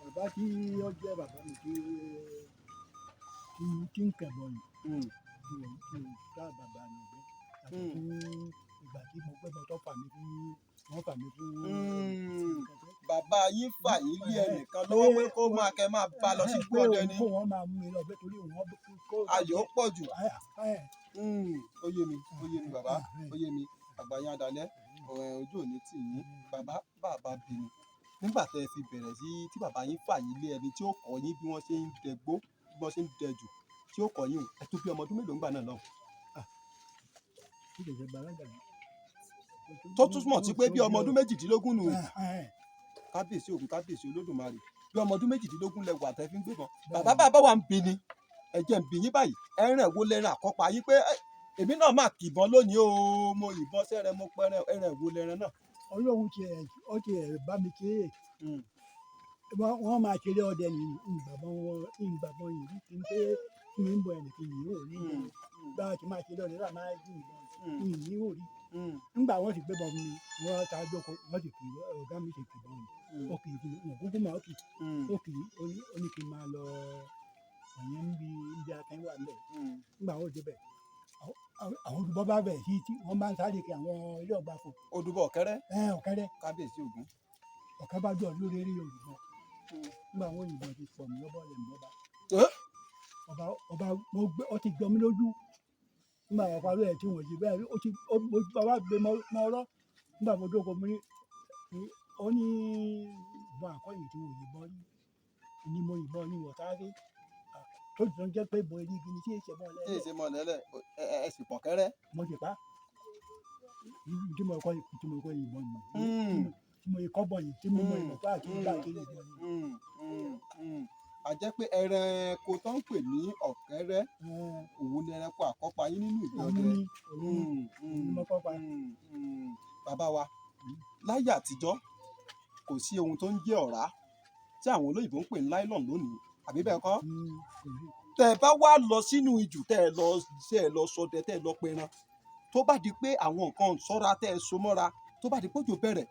Bàbá tí ó jẹ́ bàbá mi tí ń kẹ̀bọ̀ yìí, tí ò ká bàbá mi gbé. Àti fún ìgbà tí mo gbé bọ́ tó fà mí fún, wọ́n fà mí fún. Bàbá yín fà yín lé ẹnìkan lọ́wọ́ pé kó máa kẹ́ máa bá lọ sí Pé ọdẹ ni. kó wọ́n máa mú mi lọ bẹ́ẹ̀ torí wọ́n kó. Ayọ̀ pọ̀ jù. Ó yé mi, ó yé mi bàbá, ó yé mi. Àgbàyàn àdàlẹ́, ojú òní tì yín. Bàbá, bàbá bí mi. Nígbà tẹ́ ẹ fi bẹ̀rẹ̀ sí tí bàbá yín fà yín lé ẹni tí ó kọ́ yín bí wọ́n ṣe ń dẹgbó, bí wọ́n ṣe ń dẹjù, tí ó kọ́ yín, ẹ tó bí ọmọ ọdún mélòó ńgbà náà lọ? Tó túmọ̀ sí pé bí ọmọ ọdún 18 nù. Kábíyèsí Ògún, kábíyèsí Olódùmarè. Bí ọmọ ọdún 18 lẹ wà tẹ́ fi ń gbébọn. Bàbá, bàbá wa ń bi ni. Ẹ jẹ́ ń bi yín báyìí. Ẹran wo lẹran àkọ́pá yín pé èmi náà máa kìbọn lónìí o, mo yìnbọn sẹ́rẹ̀, mo pẹrẹ, ẹran wo lẹran náà? Ọlọ́run ti ẹ̀, ó ti ẹ̀ bá mi ṣe é. Wọ́n máa ṣeré ọdẹ ní ìgbàgbọ́ wọn, ìgbàgbọ́ yìí rí kí n pé kí n bọ ẹnìkan yìí ò rí. Bá a ti máa ṣeré ọdẹ láà máa yí ìbọn yìí ò rí. Nígbà wọ́n sì gbébọn fún mi, wọ́n ta jókòó, wọ́n sì kì í, ọ̀gá mi sì kì í bọ́n mi. Ó kì í fún mi, mo kúkú máa ó kì í, ó kì í, ó ní kí n máa lọ ọ̀yẹ́ níbi akẹ́yìn wà níbẹ̀. Nígbà wọ́n débẹ̀, àwọn olùbọ́ bá bẹ̀ sí tí wọ́n bá ń sáré kí àwọn ilé ọgbà fún. Odùbọ̀ ọ̀kẹ́rẹ́. Ọ̀kẹ́rẹ́. Kábíyèsí Ògún. Ọ̀kẹ́ bá jọ lórí eré olùbọ́. Nígbà wọ́n yìnbọn ti pọ̀ mí lọ́bọ̀ lẹ̀ mọ́ bá. Ọba, ọba, mo gbé, ó ti jọ mí lójú. Nígbà wọ́n parí ẹ̀ tí wọ́n ṣe bẹ́ẹ̀, ó ti, ó, mo, bàbá gbé mọ́ ọ̀rọ̀. Nígbà mo jókòó, mo ní, ó ní ìbọn àkọ́yìn tí wọ́n yìnbọn rí. Ní mo yìnbọn ní wọ́n sáré. Tó ti jẹ́ pé ìbọn eré igi ni tí èsì mọ́ lẹ́lẹ̀. Tí èsì mọ́ lẹ́lẹ̀, ẹ sì pọ̀ kẹ́rẹ́. Mo ti pa. Tí mo kọ́, tí mo kọ́ ìbọn yìí. Tí mo kọ́ bọ̀ yìí, tí mo mọ ìmọ̀ káàkiri káàkiri ìbọn yìí. A jẹ́ pé ẹranko tó ń pè ní ọ̀kẹ́rẹ́, òun ni ẹranko àkọ́pá yín nínú ìgbẹ́ ọdẹ. Òun ni mo kọ́ pa. Bàbá wa, láyé àtijọ́, kò sí ohun tó ń jẹ́ ọ̀rá tí àwọn olóyìnbó ń pè ní nylon lónìí, àbí bẹ́ẹ̀ kọ́? Tẹ́ ẹ bá wá lọ sínú ijù, tẹ́ ẹ lọ ṣe, ẹ lọ ṣọdẹ, tẹ́ ẹ lọ pẹran, tó bá di pé àwọn nǹkan ṣọ́ra tẹ́ ẹ so mọ́ra, tó bá di pé òjò bẹ̀rẹ̀,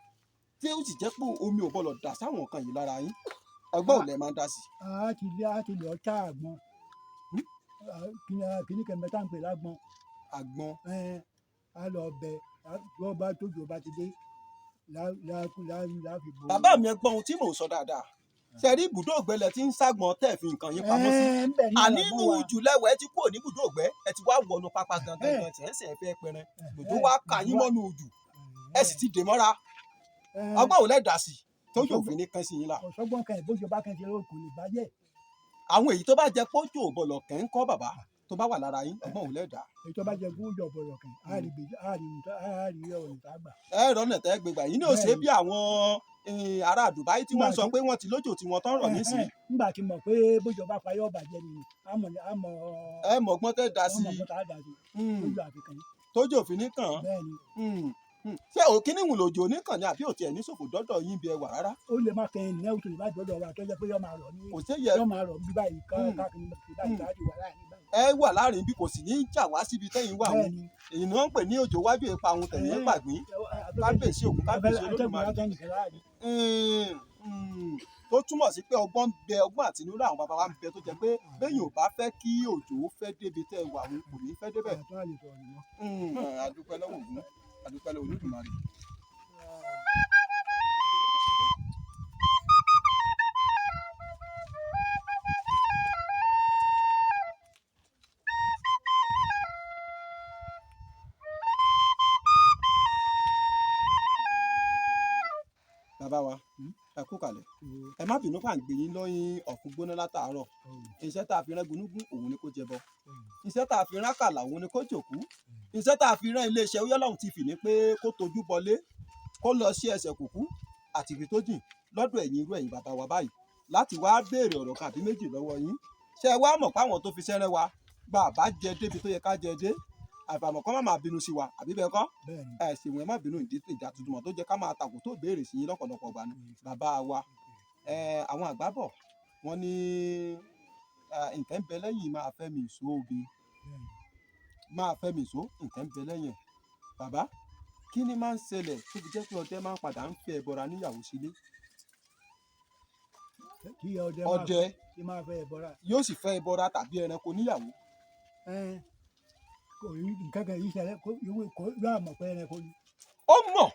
tí ó sì jẹ́ pé omi ò gbọdọ̀ dà sáwọn nǹkan yìí lára yín, ọgbọ́n ò lẹ máa ń dá sí. A ti lé, a ti lọ tá àgbọn. Kíní kẹ̀mẹ́ tá à ń pè lágbọn. Àgbọn. A lọ bẹ, wọ́n bá tójú ọba ti dé, lá fi bo. Bàbá mi, ẹ gbọ́ ohun tí mò ń sọ dáadáa. Ṣé rí ibùdó ògbẹ́lẹ̀ tí ń ságbọn tẹ́ fi nǹkan yín pamọ́ sí? Àní inú jù lẹ́wọ̀ ẹ ti kúrò ní ibùdó ògbẹ́, ẹ ti wá wọnú pápá gangan gan, tẹ̀ ń fẹ́ pẹran. Lòjó wá ka yín mọ́nú jù, ẹ sì ti dè mọ́ra. Ọgbọ́n ò lẹ́ dà sí, tó yóò fi ní kán sí yín là. Ọ̀ṣọ́gbọ́n kan ìbójú bá kan ṣe ló kò lè bàjẹ́. Àwọn èyí tó bá jẹ pójò bọ̀lọ̀ kẹ́ ń kọ́ bàbá tó bá wà lára yín, ọgbọ́n ò lẹ́ dà. Èyí tó bá jẹ pójò bọ̀lọ̀ kẹ́, á rí gbèjì, á rí nǹkan, á rí ọ̀nà tá a gbà. Ẹ rọ́nà tẹ́ gbégbà yìí ní ò ṣe bí àwọn ará Dubai tí wọ́n sọ pé wọ́n ti lójò tí wọ́n tán rọ̀ nísìnyí. Nígbà tí mọ̀ pé bójú bá fayọ́ bàjẹ́ ni, á mọ̀, á mọ̀. Ẹ mọ̀ ọgbọ́n tẹ́ da sí. Á mọ̀ ọgbọ́n tá a dà sí. Lójú àfikàn. Tójò fi ní kàn. Bẹ́ẹ̀ni. Ṣé òkínní ìwùn lòjò oníkàn ni àbí òtí ẹ̀ ní ṣòfò dọ́dọ̀ yín bí ẹ wà rárá? Ó lè má kẹ́yìn ní ẹ̀wùn tó lè má dọ́dọ̀ wa tó jẹ́ pé yọ́ máa rọ̀ ní. Kò sí yẹ. Yọ́ máa rọ̀ bí báyìí káàkiri bí báyìí káàkiri wà láàrin báyìí. Ẹ wà láàrin bí kò sì ní jà wá síbi tẹ́yìn wà wọn. Èyí ni wọ́n ń pè ní òjò wájú ipa ohun tẹ̀yìn pàgbín. Kábíyèsí Ògún, kábíyèsí Olódùmarè. Tó túmọ̀ sí pé ọgbọ́n ń bẹ, ọgbọ́n àtinúdá àwọn bàbá wa ń bẹ tó jẹ́ pé béèyàn ò bá fẹ́ kí òjò fẹ́ débi tẹ́ wà wọn kò ní fẹ́ débẹ̀. A dúpẹ́ lọ́wọ́ Ògún, a dúpẹ́ lọ́wọ́ Olódùmarè. kú kalẹ̀. Ẹ má bínú pàǹgbé yín lọ́yìn ọ̀fun gbóná látàárọ̀. Iṣẹ́ tá a fi rán gúnúgún òun ni kó jẹbọ, iṣẹ́ tá a fi rán kàlà òun ni kó jòkú, iṣẹ́ tá a fi rán iléeṣẹ́ Oyèlọ́hùn TV ní pé kó tojú bọlé, kó lọ sí ẹsẹ̀ kùkú àti ibi tó jìn lọ́dọ̀ ẹ̀yin irú ẹ̀yin bàbá wa báyìí láti wá béèrè ọ̀rọ̀ kan àbí méjì lọ́wọ́ yín. Ṣé ẹ wá mọ̀ páwọn tó fi sẹ́rẹ́ wa bá a bá jẹ débi tó yẹ ká jẹ dé, àfàmọ̀ kọ́ má máa bínú sí wa àbí bẹ́ẹ̀ kọ́? Bẹ́ẹ̀ni. Ẹ ṣèwọ̀n, ẹ má bínú. Ìdí ìjà tuntun mọ̀ tó jẹ́ ká máa tàkù tó béèrè sí yín lọ́pọ̀lọpọ̀ gbà ni bàbá wa. Ẹ àwọn àgbà bọ̀ wọ́n ní nǹkan ń bẹ lẹ́yìn máa fẹ́ mi ìṣó obì. Bẹ́ẹ̀ni. Máa fẹ́ mi ìṣó, nǹkan ń bẹ lẹ́yìn ẹ̀. Bàbá, kí ni máa ń ṣẹlẹ̀ tó fi jẹ́ pé ọdẹ máa ń padà ń fẹ́ ẹbọra níyàwó sílé? Kí ọdẹ máa Ọdẹ kí máa fẹ́ ẹbọra. Yóò sì fẹ́ ẹbọra tàbí ẹranko níyàwó. Ẹ kò rí nǹkan kan yìí ṣẹlẹ̀, kó yóò kó yóò mọ̀ pé ẹranko ni. Ó mọ̀.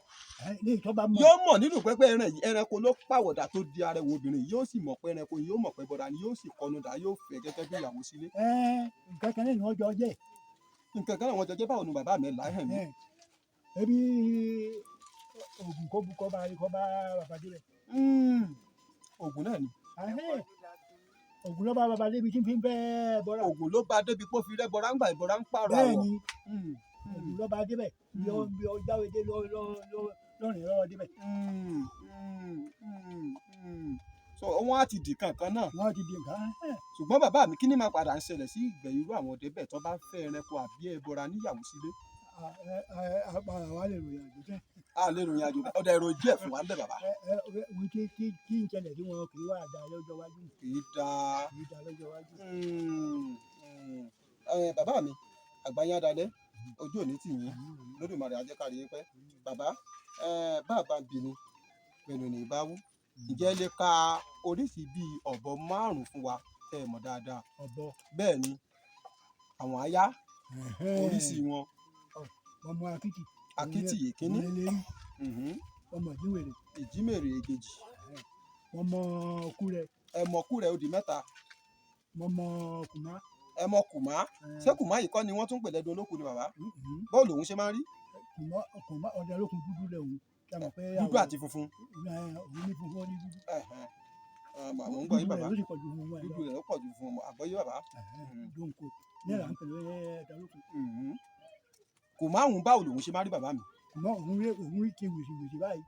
Ẹ ní ìtọ́ bá mọ̀. Yóò mọ̀ nínú pẹ́pẹ́ ẹran yìí, ẹranko ló pàwọ̀dà tó di arẹwà obìnrin yìí. Yóò sì mọ̀ pé ẹranko yìí, yóò mọ̀ pé ẹbọra ni, yóò sì kọnu dà, yóò fẹ́ gẹ́gẹ́ bí ìyàwó sílé. Ẹ nǹkan kan náà ni wọ́n jọ jẹ́. Nǹkan kan náà wọ́n jọ jẹ́. Báwo ni bàbá mi láhàn mi? Ẹ ebi oògùn kó bu kọ́ bá bàbá débẹ̀. Oògùn náà ni. Ahẹ́n, oògùn ló bá bàbá débi tí ń fi ń fẹ́ ẹbọra. Oògùn ló bá débi pé ó fi rẹ́bọra ń gbà ìbọra ń pààrọ̀ Bẹ́ẹ̀ àwọ̀. ni, oògùn ló bá débẹ̀ bí ó bí ó jáwé dé lọ lọ lọ lọ́rìn lọ́wọ́ débẹ̀. So wọ́n á ti dì kankan náà. Wọ́n ti di nǹkan. Ahẹ́n. Ṣùgbọ́n bàbá mi, kí ni máa padà ń ṣẹlẹ̀ sí ìgbẹ̀yìn irú àwọn ọdẹ bẹ́ẹ̀ tó bá fẹ́ ẹranko àbí ẹbọra níyàwó sílé? Àwa lè ròyìn àjò tẹ́. A lè ròyìn àjò. Ọdẹ èrò díẹ̀ fún wa ń bẹ̀ bàbá. Ẹ ẹ ohun tí ń ṣẹlẹ̀ tí wọn kì í wá dá lọ́jọ́ iwájú. Kì í dáa. Kì í dá lọ́jọ́ iwájú. Bàbá mi, àgbáyé adalẹ, ojú òní tì yín. Lódùmarè á jẹ́ ká rí yín pẹ́ bàbá. Bàbá ń bi ni pẹ̀lú ní ìbáwú, ǹjẹ́ ẹ lè ka oríṣìí bíi ọ̀bọ márùn-ún fún wa tẹ́ ẹ mọ̀ dáadáa? Ọ̀bọ. Bẹ́ẹ̀ ni, àwọn aya oríṣìí wọn. Ọmọ akitì. Akitì ìkíní. Òun lè rí. Ọmọ ìjíwèrè. Ìjímèrè èkejì. Ọmọ kúrẹ. Ẹmọkú rẹ̀ ó di mẹ́ta. Ọmọ kùmá. Ẹmọ kùmá. Ṣé kùmá yìí kọ́ ni wọ́n tún pè lẹ́dun olókùn ni bàbá? Bọ́ọ̀lù òun ṣe máa ń rí? Kùmá, kùmá ọdẹ olókùn dúdú lẹ òun kí a mọ̀ pé Dúdú àti funfun. Òun ní funfun, ó ní dúdú. Ẹ̀hẹ̀n. Mò ń gbọ́ yín Dúdú bàbá. rẹ̀ ló sì pọ̀ ju funfun ẹ̀ lọ. Dúdú rẹ̀ ló pọ̀ ju funfun, àgbọ́yé bàbá. Dóńkó ní ẹ̀rọ à ń pè ní ọdẹ olókùn. Kùmá òun, báwo lòun ṣe máa rí bàbá mi? Kùmá òun rí ti wìsìwìsì báyìí,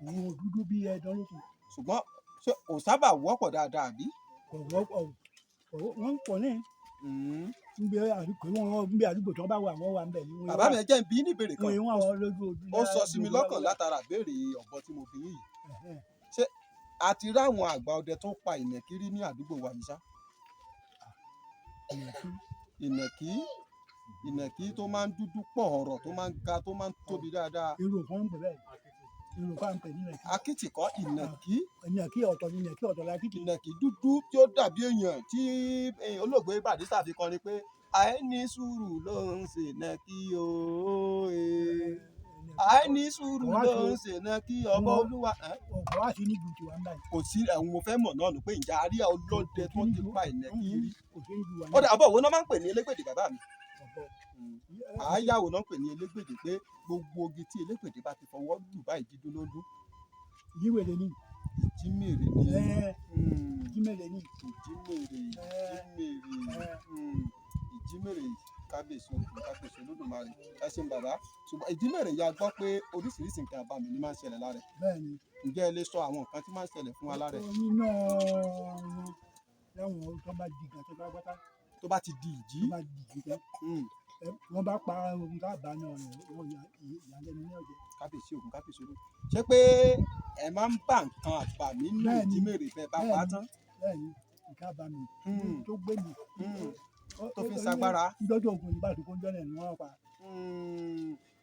òun ò dúdú bí ẹdẹ olókùn. Ṣùgbọ́n ṣé kò sábà wọ́pọ̀ dáadáa àbí? Kò wọ́pọ̀, kò wọ́n ń pọ̀ ní nbẹ àdúgbò wọn, nbẹ àdúgbò tí wọ́n bá wà, wọ́n wà nbẹ ní. Bàbá mi, ẹ jẹ́ n bi yín ní ìbéèrè kan. Wọ́n yìí wọ́n àwọn lójú ojú. Ó sọ sí mi lọ́kàn látara ìbéèrè ọ̀bọ tí mo bí yín yìí. Ṣé a ti ráwọn àgbà ọdẹ tó pa ìnàkí rí ní àdúgbò wa yìí ṣá? Ìnàkí, ìnàkí tó máa ń dúdú pọ̀ ọ̀rọ̀, tó máa ń ga, tó máa ń tóbi dáadáa. Irú kan ń pè bẹ́ẹ̀, irú kan ń pè ní ìnàkí. Akitì kọ́, ìnàkí. Ìnàkí ọ̀tọ̀ ni ìnàkí, ọ̀tọ̀ lakítì. Ìnàkí dúdú tí ó dàbí èèyàn tí olóògbé Barrister fi kọrin pé àìní sùúrù ló ń ṣe ìnàkí ooo, àìní sùúrù ló ń ṣe ìnàkí ọmọ olúwa. Ọ̀pọ̀ wá sí níbi tiwa ń báyìí. Kò sí. Ẹ̀hún mo fẹ́ mọ̀ náà nù pé ǹjẹ́ a rí ọlọ́dẹ tó ti pa ìnàkí rí? Kò sí níbi wa. Ó dà bọ̀, wo náà máa ń pè ní elégbèdè bàbá mi? Ọ̀bọ. Àáyáwó náà ń pè ní elégbèdè, pé gbogbo ogi tí elégbèdè bá ti fọwọ́ lù báyìí, dídún ló ń dún? Ìjímèrè ni. Ìjímèrè ni. Ìjímèrè ni. Ìjímèrè, ìjímèrè, ìjímèrè. Kábíyèsí òkú, kábíyèsí olódùmarè, ẹ ṣeun bàbá. Ṣùgbọ́n ìjímèrè yà gbọ́ pé oríṣiríṣi nǹkan àbàmì ni máa ń ṣẹlẹ̀ lára ẹ̀. Bẹ́ẹ̀ni. Ǹjẹ́ ẹ lè sọ àwọn nǹkan tí máa ń ṣẹlẹ̀ fún wa lára ẹ̀? Nínú wọn láwọn tó bá di gàtẹ́ pátápátá. Tó bá ti di ìjí. Tó bá di ìjí tẹ́, wọ́n bá pa ohun tá a bá náà rẹ̀, wọ́n ìyàlẹ́nu ní ọ̀jẹ̀. Kábíyèsí ògùn, kábíyèsí olódùmarè. Ṣé pé ẹ máa ń bá nǹkan àbàmì nínú Bẹ́ẹ̀ni. ìjímèrè bẹ́ẹ̀ bá pa á tán? Bẹ́ẹ̀ni, nǹkan àbàmì tó gbé mi. Tó fi ń sagbára. Lọ́jọ́ ogun ní bàtú kóńjọ́ náà ni wọ́n pa.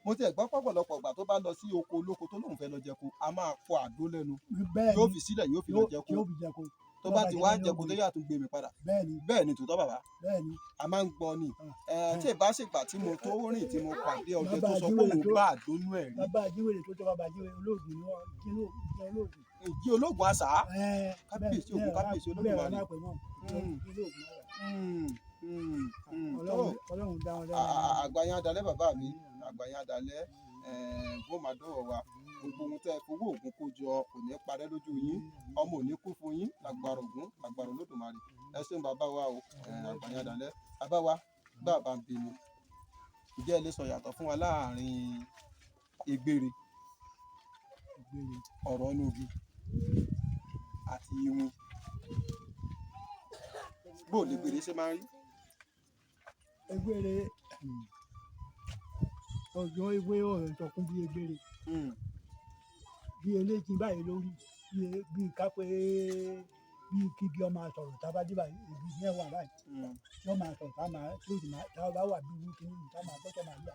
Mo tiẹ̀ gbọ́ pọ̀pọ̀lọpọ̀ ìgbà tó bá lọ sí oko olóko tó lóun fẹ́ lọ jẹko, a máa kọ àdó lẹ́nu. Bẹ́ẹ̀ni. Yóò fi sílẹ̀, yóò fi lọ jẹko. Yóò fi jẹko. Tó bá ti wá jẹko tó yà, tún gbé mi padà. Bẹ́ẹ̀ni. Bẹ́ẹ̀ ni tòótọ́ bàbá? Bẹ́ẹ̀ni. A máa ń gbọ́ ni. Tí ì bá ṣègbà tí mo tó rìn tí mo pàdé ọdẹ tó sọ pé òun bá àdó nú ẹ̀ rí. Bàbá ajíwèrè tó tọ́, bàbá ajíwèrè olóògùn ni wọ́n, jí olóògùn. Ìjí ológun àṣà. Kábíyèsí ògún, kábíyèsí olódùmarè. Tó Ọlọ́run dá wọn dára. Àgbáyé adalẹ́ bàbá mi, àgbáyé adalẹ́, bó máa dọ́wọ́ wa. Gbogbo ohun tẹ́ ẹ fowó Ògún kó jọ kò ní parẹ́ lójú yín, ọmọ ò ní kú fún yín, lágbára Ògún, lágbára Olódùmarè. Ẹ ṣeun bàbá wa o, àgbàyàn àdàlẹ́. Bàbá wa, bàbá ń bí mi, ǹjẹ́ ẹ lè sọ ìyàtọ̀ fún wa láàrin egbére, Egbére. ọ̀rọ̀ inú igi àti iwin? Bó o lè gbére ṣe máa ń rí? Egbére, ọjọ́ ewé ọ̀rọ̀ ìtọ́kùn bí egbére, bí eléjì báyìí lórí, bí kápẹ́, bí kígi ọmọ àsọ̀rọ̀ tá a bá dé báyìí, ibi mẹ́wàá báyìí, yọ máa sọ̀rọ̀ tá a máa tó sì máa tá a bá wà bí irú kíní tá a máa gbọ́tọ̀ máa yá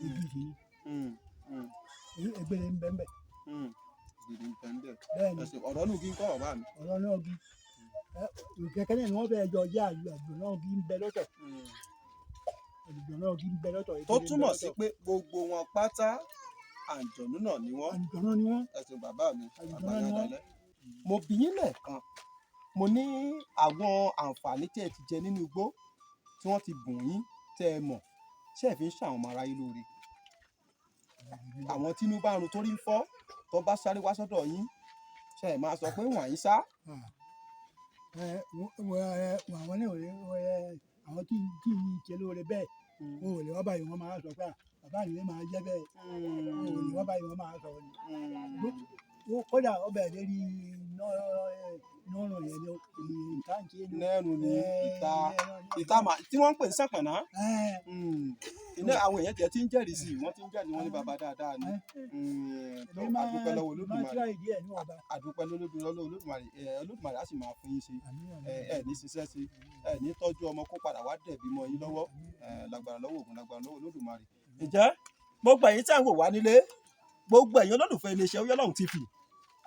ibi sì ni. Egbére ń bẹ ń bẹ. Egbére ń bẹ ń bẹ. Bẹ́ẹ̀ ni. Ẹ ṣeun. Ọ̀rọ̀ inú igi ń kọ́, bàbá mi? Ọ̀rọ̀ náà gi kẹ̀kẹ́ náà ni wọ́n fẹ́ jọ yá àlùjọ náà gi ń bẹ lọ́tọ̀. Àlùjọ náà gi ń bẹ lọ́tọ̀. Tó Egbére ń bẹ túmọ̀ sí lọ́tọ̀. pé gbogbo wọn pátá àǹjọ̀nú náà ni wọ́n. Àlùjọ náà ni wọ́n. Ẹ ṣeun bàbá mi, Àlùjọ bàbá náà ni yín wọ́n. adalẹ́. Mo bi yín lẹ́ẹ̀kan, mo ní àwọn àǹfààní tí ẹ ti jẹ nínú igbó tí wọ́n ti bùn yín tẹ́ ẹ mọ̀, ṣé ẹ fi ń ṣàwọn ọmọ aráyé lóore? Àwọn tínú bá run torí ń fọ́ tó bá sáré wá sọ́dọ̀ yín, ṣé ẹ máa sọ pé wọ́n àyín sá? Àwọn náà ò lè, àwọn tí ń ṣe lóore bẹ́ẹ̀, wọn ò lè wá báyìí, wọ́n máa sọ pé bàbá mi lè máa jẹ́ bẹ́ẹ̀. Wọn ò lè wá báyìí, wọ́n máa sọ ni. Kódà ọbẹ̀ lérí nọ́ọ̀rùn yẹn ni ìta ń ṣe ni. Nẹ́ẹ̀rù ni ìta ìta mà tí wọ́n ń pè ní sàpàná. Iná àwọn èèyàn tiẹ̀ ti ń jẹ́rìí sí i, wọ́n ti ń jẹ́rìí, wọ́n ní bàbá dáadáa ni. Tó àdúpẹ́ lọ́wọ́ Máa Olódùmarè. tíráì díẹ̀ níwọ̀nba. Àdúpẹ́ lọ́wọ́ Olódùmarè. Olódùmarè á sì máa fún yín ṣe. Ẹ ní ṣiṣẹ́ sí, ẹ ní tọ́jú ọmọ kó padà wá dẹ̀bi mọ́ yín lọ́wọ́. Lágbára lọ́wọ́ Ògún, lágbára lọ́wọ́ Olódùmarè. Ǹjẹ́ gbogbo ẹ̀yin tẹ́ ń wò wá nílé, gbogbo ẹ̀yin olólùfẹ́ iléeṣẹ́ Oyèlọ́hùn TV,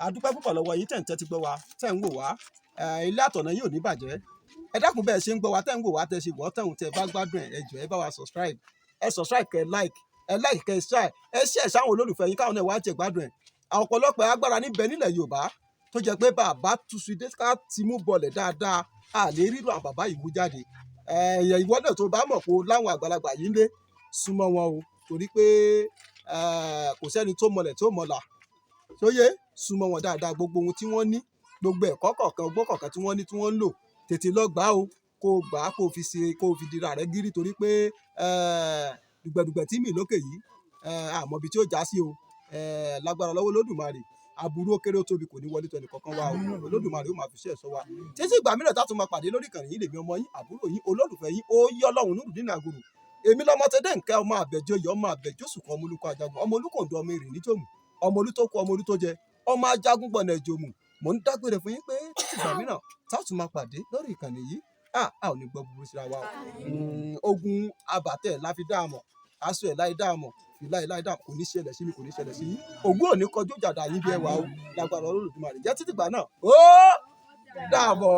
àdúpẹ́ púpọ̀ lọ́wọ́ yín tẹ̀ ń tẹ́tí gbọ́ wa, tẹ̀ ń wò wá. Ilé àtọ̀nà yìí ò ní bàjẹ́. Ẹ dákun, bẹ́ẹ̀ ṣe ń gbọ́ wa, tẹ̀ ń wò wá, tẹ̀ ṣe wọ́ tẹ̀hún, tẹ̀ bá gbádùn ẹ̀, ẹ jọ̀ọ́ ẹ bá wa subscribe. Ẹ subscribe, kẹ́ like, ẹ like, kẹ́ share, ẹ share sáwọn olólùfẹ́ yín káwọn náà wá jẹ gbádùn ẹ̀. Àwọn ọ̀pọ̀lọpọ̀ agbára níbẹ̀ nílẹ̀ Yorùbá tó jẹ́ pé bàbá túṣu dé ká ti mú bọlẹ̀ dáadáa, a lè rírò àwọn bàbá yìí mú jáde. Ẹ̀yẹ̀ ìwọ náà tó bá mọ̀ pé láwọn àgbàlagbà yìí ń lé, súnmọ́ wọn o, torí pé kò sẹ́ni tó mọlẹ̀ tó mọlà sóyè. Súnmọ́ wọn dáadáa, gbogbo ohun tí wọ́n ní, gbogbo ẹ̀kọ́ kọ̀ọ̀kan, ọgbọ́n kọ̀ọ̀kan tí wọ́n ní tí wọ́n ń lò, tètè lọ gbà o, kó o gbà á, kó o fi ṣe, kó o fi dira rẹ gírí, torí pé dùgbẹ̀dùgbẹ̀ tí mì lókè yìí, àmọ́ ibi tí ó já sí o. Lágbára lọ́wọ́ Olódùmarè, aburú ó kéré ó tóbi kò ní wọlé tó ẹnì kankan wa o. Olódùmarè ó máa fi ṣe ẹ̀ṣọ́ wa títí ìgbà mìíràn tá a tún máa pàdé lórí ìkànnì yìí. Lèmi ọmọ yín, àbúrò yín, olólùfẹ́ yín, Oyèlọ́hùn Nurudeen Àgùrù. Èmi lọmọ tẹdẹ nkẹ, ọmọ àbẹjọyè, ọmọ àbẹjọsùn kan, ọmọ olùkọ ajagun, ọmọ olùkọǹdọ, ọmọ èrè níjòmù, ọmọ olú tó kú, ọmọ olú tó jẹ, ọmọ ajagun gbọnà ìjòmù. Mò ń dágbére fún yín pé títí ìgbà mìíràn tá a tún máa pàdé lórí ìkànnì yìí, a ò ní gbọ́ búburú síra wa o. Ogun abàtẹ̀ la fi dá a mọ̀, aṣọ ẹ̀ láì dá a mọ̀, fìlà ẹ̀ láì dá a mọ̀, kò ní ṣẹlẹ̀ sí mi, kò ní ṣẹlẹ̀ sí yín. Ògún ò ní kọjú ìjà dà yín bí ẹwà o, lágbára Olódùmarè. Jẹ́ títí ìgbà náà, ó dàbọ̀.